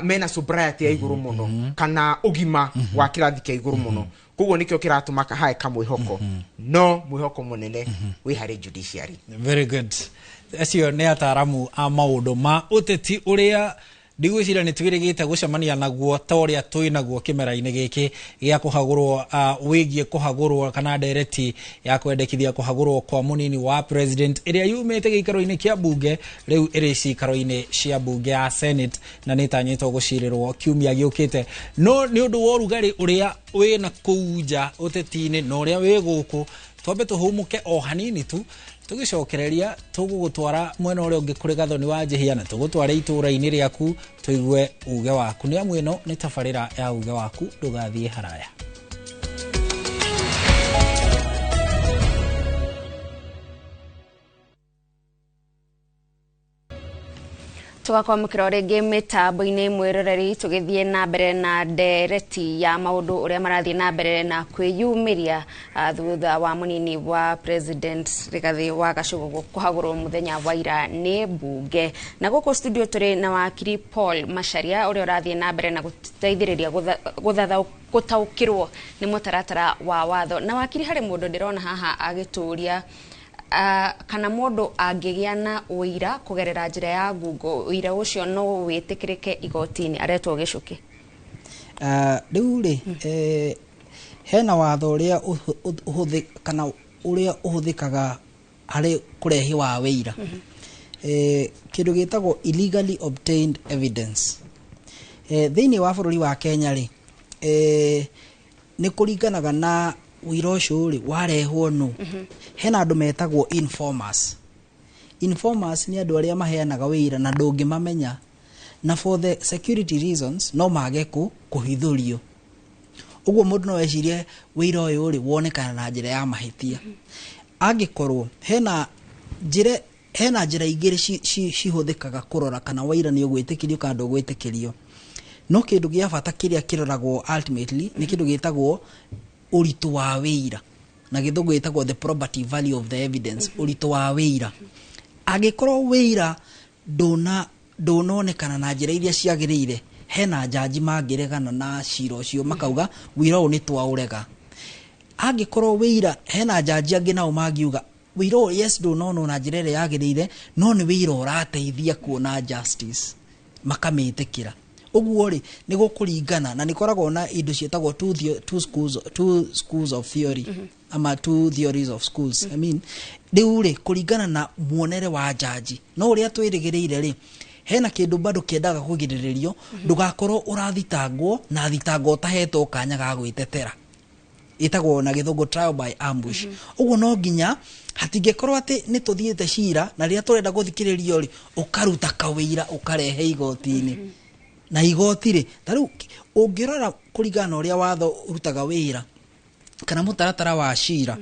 mena sobriety ya igũrũ mũno kana ũgima wa kĩrathi kĩa igũrũ mũno. Koguo nĩkĩo kĩratũma hae kamwĩhoko, no mwĩhoko mũnene wĩ harĩ judiciary. Very good. Acio nĩ ataramu a maũndũ ma ũteti ũrĩa Ndigwĩciria nĩ twĩrĩgĩte gũcemania naguo ta ũrĩa twĩ naguo kĩmera-inĩ gĩkĩ gĩa kũhagũrwo, wĩgiĩ kũhagũrwo kana ndereti ya kwendekithia kũhagũrwo kwa mũnini wa president ĩrĩa yumĩte gĩikaro-inĩ kĩa bunge rĩu ĩrĩ cikaro-inĩ cia bunge ya Senate, na nĩ ĩtanyĩtwo gũcirĩrwo kiumia gĩũkĩte. No nĩ ũndũ wa ũrugarĩ ũrĩa wĩna kũu nja ũteti-inĩ na ũrĩa wĩ gũkũ, twambe tũhũmũke o hanini tu, tũgĩcokereria tũgũgũtwara mwena ũrĩa ũngĩ kũrĩ Gathoni wa Njihia, na tũgũtware itũũra-inĩ rĩaku tũigue uge waku, nĩ amu ĩno nĩ tabarĩra ya uge waku. Ndũgathiĩ haraya. Tũgakwamũkĩra o rĩngĩ mĩtambo-inĩ, mwĩroreri, tũgĩthiĩ na mbere na ndereti ya maũndũ ũrĩa marathiĩ na mbere na kwĩyumĩria thutha wa mũnini wa president Rigathĩ wa Gachagua kũhagũrwo mũthenya wa ira nĩ mbunge. Na gũkũ studio tũrĩ na wakiri Paul Macharia, ũrĩa ũrathiĩ na mbere na gũteithĩrĩria gũtaũkĩrwo nĩ mũtaratara wa watho. Na wakiri, harĩ mũndũ ndĩrona haha agĩtũria kana mũndũ angĩgĩa na ũira kũgerera njĩra ya Google, ũira ũcio no wĩtĩkĩrĩke igoti-inĩ? Aretwo Gĩcũkĩ. Rĩu rĩ, hena watho ũrĩa ũhũthĩ kana ũrĩa ũhũthĩkaga harĩ kũrehe wa wĩira, kĩndũ gĩtagwo illegally obtained evidence. Thĩinĩ wa bũrũri wa Kenya rĩ, nĩ kũringanaga na ũira ũcio rĩ warehwo nũ. Hena andũ metagwo informers. Informers nĩ andũ arĩa maheanaga wĩira na ndũngĩmamenya, na for the security reasons no mage kũhithũrio. Ũguo mũndũ no ecirie wĩira ũyũ rĩ wonekana na njĩra ya mahĩtia. Angĩkorwo hena njĩra igĩrĩ cihũthĩkaga kũrora kana waira nĩ ũgwĩtĩkĩrio kana ndũgwĩtĩkĩrio, no kĩndũ gĩa bata kĩrĩa kĩroragwo ultimately nĩ kĩndũ gĩtagwo ũritũ wa wĩira, na gĩthũngũ gĩtagwo the probative value of the evidence. Ũritũ wa wĩira, angĩkorwo wĩira ndũnonekana na njĩra iria ciagĩrĩire, hena njanji mangĩregana na cira ũcio, makauga wĩira ũyũ nĩ twaũrega. Angĩkorwo wĩira, hena njanji angĩ nao mangiuga wĩira ũyũ, yes, ndũnonwo na njĩra ĩrĩa yagĩrĩire, no nĩ wĩira ũrateithia kuona justice, makamĩtĩkĩra. Ũguo rĩ, nĩ gũkũringana na nĩ koragwo na indo ciĩtagwo two schools of theory, ama two theories of schools, I mean. Rĩu rĩ, kũringana na muonere wa njanji, no ũrĩa twĩrĩgĩrĩire rĩ, hena kĩndũ bado kĩendaga kũgirĩrĩrio, ndũgakorwo ũrathitangwo na thitango ũtahetwo kanya ga gwĩtetera, ĩtagwo na gĩthũngũ trial by ambush. Ũguo no nginya hatingĩkorwo atĩ nĩ tũthiĩte cira na rĩrĩa tũrenda gũthikĩrĩrio rĩ, ũkaruta kawĩira ũkarehe igoti-inĩ, na igoti rĩ, ta rĩu ũngĩrora kũringana na ũrĩa watho ũrutaga wĩra kana mũtaratara wa cira,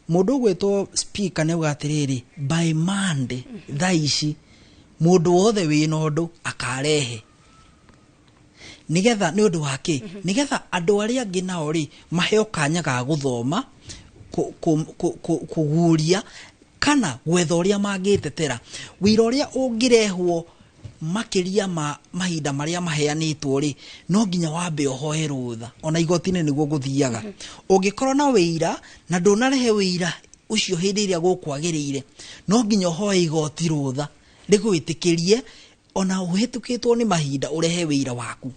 mũndũ ũgwĩtwo speaker nĩ auga atĩrĩrĩ, by Monday thaa ici mũndũ wothe wĩna ũndũ akarehe, nigetha nĩ ũndũ wa kĩ? Nigetha andũ arĩa angĩ nao rĩ maheo kanya ga gũthoma, kũguũria kana gwetha ũrĩa mangĩtetera. Wĩra ũrĩa ũngĩrehwo makĩria ma mahinda marĩa maheanĩtwo rĩ, no nginya wambe ũhoe rũtha. Ona igoti-inĩ nĩguo gũthiaga. Ũngĩkorwo na wĩira na ndũnarehe wĩira ũcio hĩndĩ ĩrĩa gũkwagĩrĩire, no nginya ũhoe igoti rũtha rĩgwĩtĩkĩrie ona ũhĩtũkĩtwo nĩ mahinda ũrehe wĩira waku.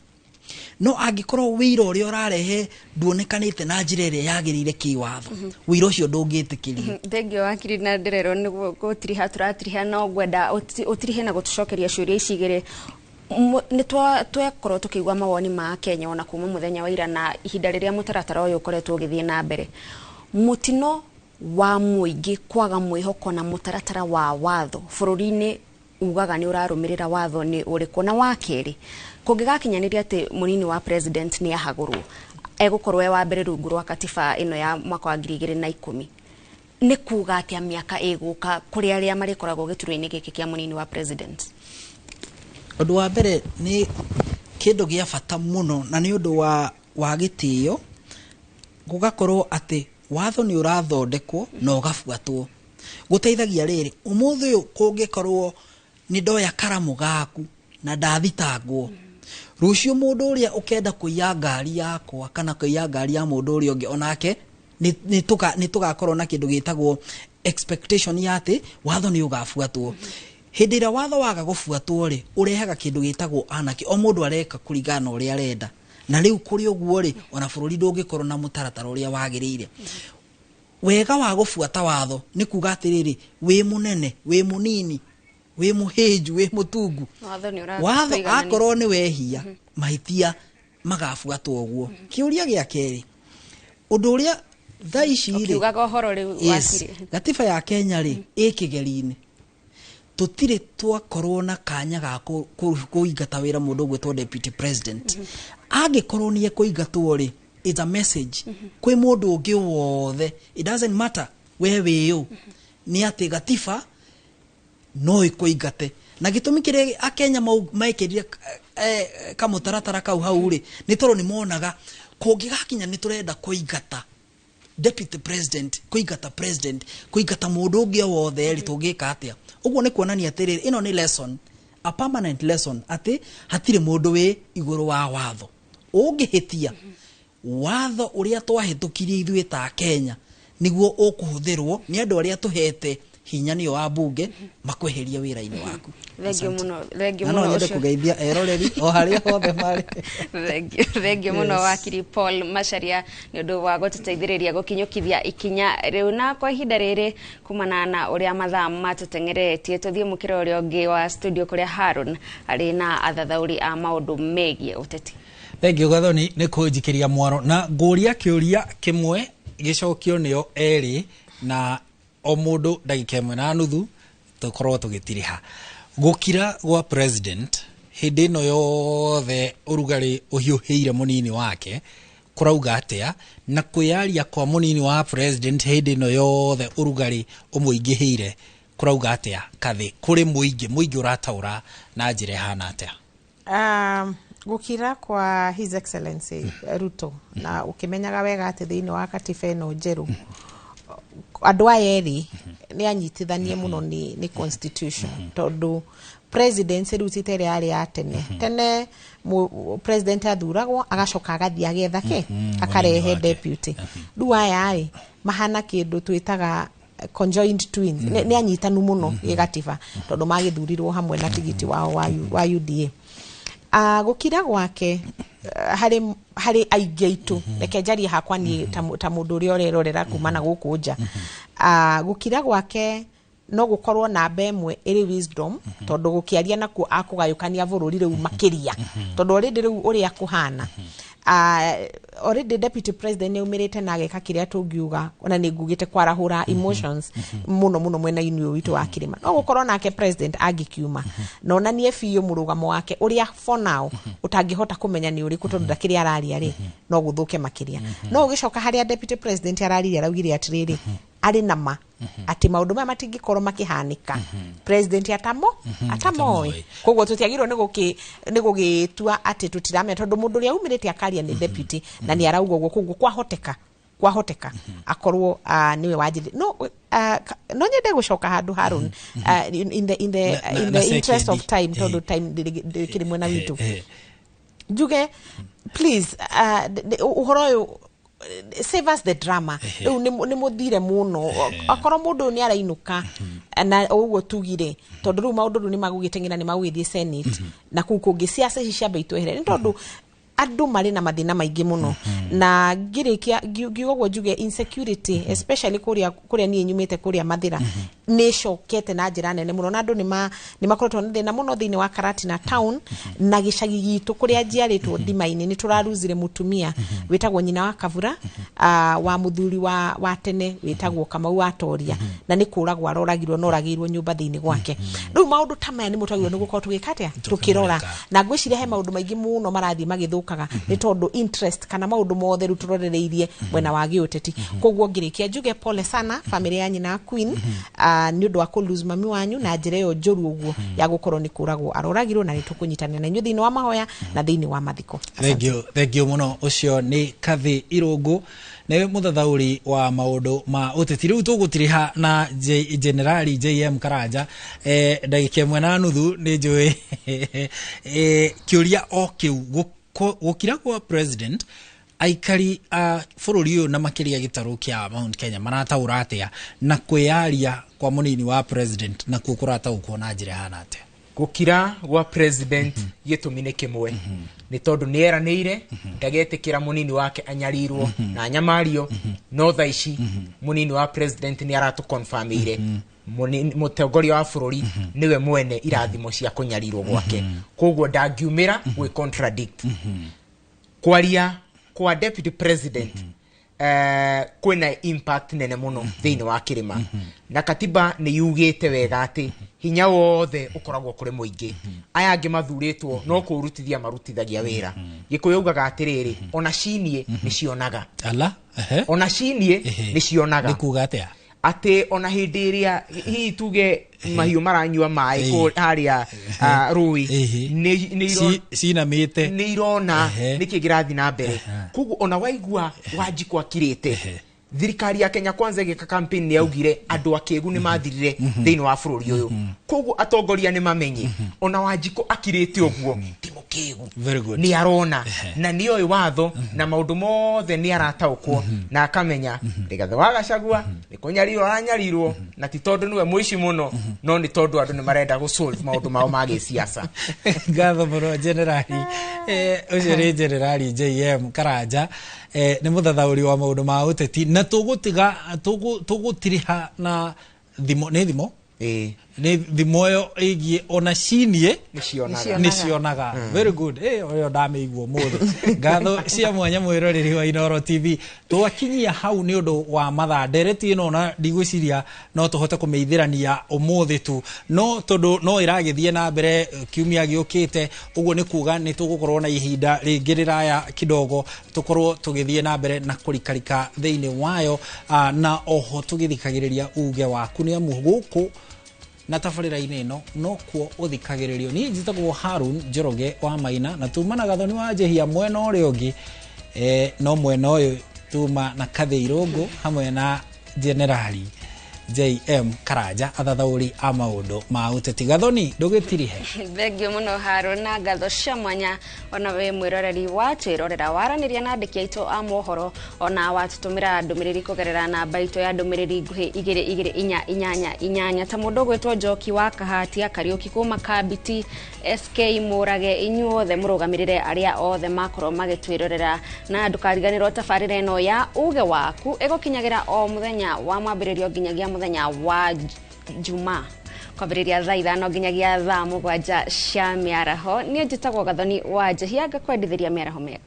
No angĩkorwo wĩira ũrĩa ũrarehe nduonekanĩte na njĩra ĩrĩa yagĩrĩire kĩwatho, wĩira ũcio ndũngĩtĩkĩrio. Thengio, wakiri, na ndĩrerwo nĩ gũtiriha tũratiriha, no ngwenda ũtirihe na gũtũcokeria ciũria ici igĩrĩ. Nĩ twekorwo tũkĩigua mawoni ma Kenya ona kuma mũthenya wa ira na ihinda rĩrĩa mũtaratara ũyũ ũkoretwo ũgĩthiĩ na mbere, mũtino wa mũingĩ kwaga mwĩhoko na mũtaratara wa watho bũrũri-inĩ ugaga nĩ ũrarũmĩrĩra watho nĩ ũrĩkũ? Na wa kerĩ, kũngĩgakinyanĩria atĩ mũnini wa president nĩ ahagũrwo, egũkorwo e wa mbere rungu rwa katiba ĩno ya mwaka wa 2010, nĩ kuga atĩa mĩaka ĩgũka kũrĩ arĩa marĩkoragwo gĩturwa-inĩ gĩkĩ kĩa mũnini wa president? Ũndũ wa mbere, nĩ kĩndũ gĩa bata mũno na nĩ ũndũ wa gĩtĩo gũgakorwo atĩ watho nĩ ũrathondekwo na ũgabuatwo. Gũteithagia rĩrĩ, ũmũthĩ ũyũ kũngĩkorwo nĩ ndoya karamu gaku na ndathitangwo, rũciũ mũndũ ũrĩa ũkenda kũiya ngari yakwa kana kũiya ngari ya mũndũ ũrĩa ũngĩ, onake nĩ tũgakorwo na kĩndũ gĩtagwo expectation ya atĩ watho nĩ ũgabuatwo. Hĩndĩ ĩrĩa watho waga gũbuatwo rĩ, ũrehaga kĩndũ gĩtagwo anarchy, o mũndũ areka kũringana na ũrĩa arenda. Na rĩu kũrĩ ũguo rĩ, ona bũrũri ndũngĩkorwo na mũtaratara ũrĩa wagĩrĩire. Wega wa gũbuata watho nĩ kuga atĩrĩrĩ, wĩ mũnene, wĩ mũnini, wĩ mũhĩnju, wĩ mũtungu, watho nĩ ũra watho tũiganania. Akorwo nĩ wehia mahĩtia magabuatwo ũguo. Kĩũria gĩa kerĩ, ũndũ ũrĩa thaa ici rĩ, ũkiugaga ũhoro rĩu yes, wakiri. Gatiba ya Kenya rĩ, ĩ kĩgeri-inĩ. Tũtirĩ twakorwo na kanya ga kũingata wĩra mũndũ ũgwĩtwo deputy president. Angĩkorwo nĩ ekũingatwo rĩ, it's a message kwĩ mũndũ ũngĩ wothe, it doesn't matter we wĩũ, nĩ atĩ gatiba no ĩkũingate. Na gĩtũmi kĩrĩa Akenya mekĩrire kamũtaratara kau hau rĩ, nĩ tondũ nĩ monaga kũngĩgakinya nĩ tũrenda kũingata deputy president, kũingata president, kũingata mũndũ ũngĩ o wothe rĩ, tũngĩka atĩa? Ũguo nĩ kuonania atĩrĩrĩ, ĩno nĩ lesson, a permanent lesson, atĩ hatirĩ mũndũ wĩ igũrũ wa watho. Ũngĩhĩtia watho ũrĩa twahĩtũkirie ithuĩ ta Kenya, nĩguo ũkũhũthĩrwo nĩ andũ arĩa tũhete hinya, nĩo wa bunge, makweherie wĩra-inĩ waku. Thengio mũno, thengio Na no mũno nyende ũcio. Kũgeithia eroreri o harĩa hothe marĩ. Thengio, thengio mũno. Yes. Wakiri Paul Macharia, nĩ ũndũ wa gũtũteithĩrĩria gũkinyũkithia ikinya rĩu. Na kwa ihinda rĩrĩ, kumana na ũrĩa mathaa matũteng'eretie, tũthiĩ mũkĩra ũrĩa ũngĩ wa studio kũrĩa Haron arĩ na athathaũri a maũndũ megiĩ ũteti. Thengio Gathoni nĩ kũnjikĩria mwaro na ngũria kĩũria kĩmwe gĩcokio nĩo erĩ, na o mũndũ ndagĩka 1.5 tũkorwo tũgĩtiriha. Gũkira gwa president hĩndĩ ĩno yothe ũrugarĩ ũhiũhĩire mũnini wake kũrauga atĩa, na kwĩyaria kwa mũnini wa president hĩndĩ ĩno yothe ũrugarĩ ũmũingĩhĩire kũrauga atĩa? Kathĩ kũrĩ mũingĩ, mũingĩ ũrataũra na njĩra ĩhana atĩa? Gũkira kwa His Excellency Ruto, na ũkĩmenyaga wega atĩ thĩinĩ wa katiba ĩno njerũ andũ aya erĩ nĩ anyitithanie mũno nĩ constitution, tondũ presidency rĩu ti ta ĩrĩa yarĩ ya tene. Tene president athuragwo, agacoka agathiĩ agetha kĩ, akarehe mũnini wake. Deputy. Rĩu aya rĩ, mahana kĩndũ twĩtaga conjoined twins, nĩ anyitanu mũno gĩgatiba, tondũ magĩthurirwo hamwe na tigiti wao wa UDA. Gũkira gwake harĩ aingĩ aitũ, reke njarie hakwa niĩ ta mũndũ ũrĩa ũrerorera kuma na gũkũ nja, gũkira gwake no gũkorwo namba ĩmwe ĩrĩ wisdom, tondũ gũkĩaria nakuo akũgayũkania bũrũri rĩu makĩria, tondũ already rĩu ũrĩa kũhana, already deputy president nĩ aumĩrĩte na ageka kĩrĩa tũngiuga, ona nĩ ngugĩte kwarahũra emotions mũno mũno mwena-inĩ ũyũ witũ wa kĩrĩma. No gũkorwo nake president angĩkiuma na onanie biũ mũrũgamo wake ũrĩa for now ũtangĩhota kũmenya nĩ ũrĩkũ, tondũ ndakĩrĩ araria rĩ, no gũthũke makĩria. No ũgĩcoka harĩa deputy president araririe, araugire atĩrĩrĩ, arĩ na ma atĩ maũndũ maya matingĩkorwo makĩhanĩka president atamoĩ. Koguo tũtiagĩrĩirwo nĩ gũgĩtua atĩ tũtiramenya, tondũ mũndũ ũrĩa umĩrĩte akaria nĩ deputy na nĩ arauga ũguo. Koguo kwahoteka akorwo nĩwe wanjĩrĩria. No no nyende gũcoka handũ, Harun, in the in na the interest second. of time, tondũ time ndĩkĩrĩ mwena witũ. Njuge please, ũhoro ũyũ, save us the drama. Rĩu nĩ mũthire mũno. Akorwo mũndũ ũyũ nĩ arainũka na ũguo tugire, tondũ rĩu maũndũ rĩu nĩ magũgĩteng'era, nĩ magũgĩthiĩ Senate na kũu kũngĩ, ciaca ici ciambe itwehere, nĩ tondũ andũ marĩ na mathĩna maingĩ mũno. Na ngĩrĩkia ngiuga ũguo, njuge insecurity, especially kũrĩa niĩ nyumĩte, kũrĩa Mathĩra, nĩ ĩcokete na njĩra nene mũno, na andũ nĩ makoretwo na thĩna mũno thĩinĩ wa Karatina town na gĩcagi gitũ kũrĩa njiarĩtwo ndima-inĩ. Nĩ tũraruzire mũtumia wĩtagwo nyina wa Kavura, wa mũthuri wa tene wĩtagwo Kamau wa Toria, na nĩ kũragwo aroragirwo, na oragĩirwo nyũmba thĩinĩ gwake. Rĩu maũndũ ta maya nĩ mũtwagĩrĩirwo nĩ gũkorwo tũgĩka atĩa, tũkĩrora. Na ngwĩciria he maũndũ maingĩ mũno marathiĩ magĩthũkaga, nĩ tondũ interest kana maũndũ mothe rĩu tũrorereirie mwena wa gĩũteti. Koguo ngĩrĩkia njuge pole sana famĩlĩ ya nyina wa Queen, nĩ ũndũ wa kũ lose mami wanyu na njĩra ĩyo njũru ũguo ya gũkorwo nĩ kũragwo aroragirwo, na nĩ tũkũnyitanĩra na inyuĩ thĩinĩ wa mahoya na thĩinĩ wa mathiko. Thengio, thengio mũno. Ũcio nĩ Kathĩ Irũngũ, nĩ mũthathaũri wa maũndũ ma ũteti. Rĩu tũgũtiriha na Generali JM Karanja, ndagĩka 1.5. Nĩ njũĩ kĩũria o kĩu, gũkira kwa president. Aikari a bũrũri ũyũ na makĩria gĩtarũ kĩa Mount Kenya marataũra atĩa na kwĩyaria kwa mũnini wa president nakuo kũrataũkwo na njĩra ĩhana atĩa? Gũkira gwa president gĩtũmi nĩ kĩmwe, nĩ tondũ nĩ eranĩire ndagetĩkĩra mũnini wake anyarirwo na anyamario. No thaa ici mũnini wa president nĩ aratũconfirmĩire mũtongoria wa bũrũri nĩwe mwene irathimo cia kũnyarirwo gwake, koguo ndangiumĩra gwĩ contradict kwaria kwa deputy president. Kwĩna impact nene mũno thĩinĩ wa kĩrĩma, na katiba nĩ yugĩte wega atĩ hinya wothe ũkoragwo kũrĩ mũingĩ. Aya angĩ mathurĩtwo no kũrutithia marutithagia wĩra. Gĩkũyũ ugaga atĩrĩrĩ, ona cinie nĩ cionaga. Ala, ehe. Ona cinie nĩ cionaga. Nĩ kuga atĩa? Atĩ ona hĩndĩ ĩrĩa hihi tuge mahiũ maranyua maĩ harĩa rũĩ cinamĩte nĩ irona nĩkĩ kĩrathiĩ na mbere. Koguo ona waigua Wanjikũ akirĩte, thirikari ya Kenya Kwanza ĩgĩka campaign nĩ yaugire andũ akĩgu nĩ mathirire thĩinĩ wa bũrũri ũyũ. Koguo atongoria nĩ mamenye ona Wanjikũ akirĩte ũguo ti mũkĩgu. Very good. Nĩ arona na nĩ oĩ watho na maũndũ mothe, nĩ arataũkwo na akamenya Rigathĩ wa Gachagua nĩ kũnyarirwo aranyarirwo, na ti tondũ nĩwe mũici mũno, no nĩ tondũ andũ nĩ marenda gũ solve maũndũ mao ma gĩsiasa. Ngatho mũno generali. Ũcio nĩ Generali JM Karanja, nĩ mũthathaũri wa maũndũ ma ũteti, na tũgũtiga tũgũtiriha na thimo, nĩ thimo, nĩ thimo ĩyo ĩgiĩ ona cinie nĩ nĩ cionaga. Very good. Ũyũ ndamĩigua ũmũthĩ. Ngatho cia mwanya mwĩroreri wa Inooro TV. Twakinyia hau nĩ ũndũ wa mathaa. Ndereti ĩno na ndigwĩciria no tũhote kũmĩithĩrania ũmũthĩ tu, no tondũ no ĩragĩthiĩ na mbere kiumia gĩũkĩte, ũguo nĩ kuga nĩ tũgũkorwo na ihinda rĩngĩ rĩraya kidogo tũkorwo tũgĩthiĩ na mbere na kũrikarika thĩinĩ wayo, na oho tũgĩthikagĩrĩria uge waku, nĩ amu gũkũ na tabarĩra-inĩ ĩno no kuo ũthikagĩrĩrio. Niĩ njĩtagwo Harun Njoroge wa Maina, na tuma na Gathoni wa Njehia mwena ũrĩa ũngĩ, no mwena ũyũ tuma na Kathĩ Irũngũ hamwe na Generali JM Karanja, athathaũri a maũndũ ma ũteti. Gathoni, ndũgĩtirihe. Thengio mũno Harũ, na ngatho cia mwanya ona we mwĩroreri wa twĩrorera waranĩria na andĩki aitũ a mohoro, ona watũtũmĩra ndũmĩrĩri kũgerera namba itũ ya ndũmĩrĩri nguhĩ 22488, ta mũndũ ũgwĩtwo Njoki wa Kahatia Kariũki kuma Kambiti SK Mũrage. Inyuothe mũrũgamĩrĩre arĩa othe makorwo magĩtwĩrorera, na ndũkariganĩrwo tabarĩra ĩno ya uge waku ĩgũkinyagĩra o mũthenya wa mwambĩrĩrio nginyagia mũthenya wa Juma, kwambĩrĩria thaa 5 nginyagia thaa 7 cia mĩaraho. Niĩ njĩtagwo Gathoni wa Njehia, ngakwendithĩria mĩaraho mĩega.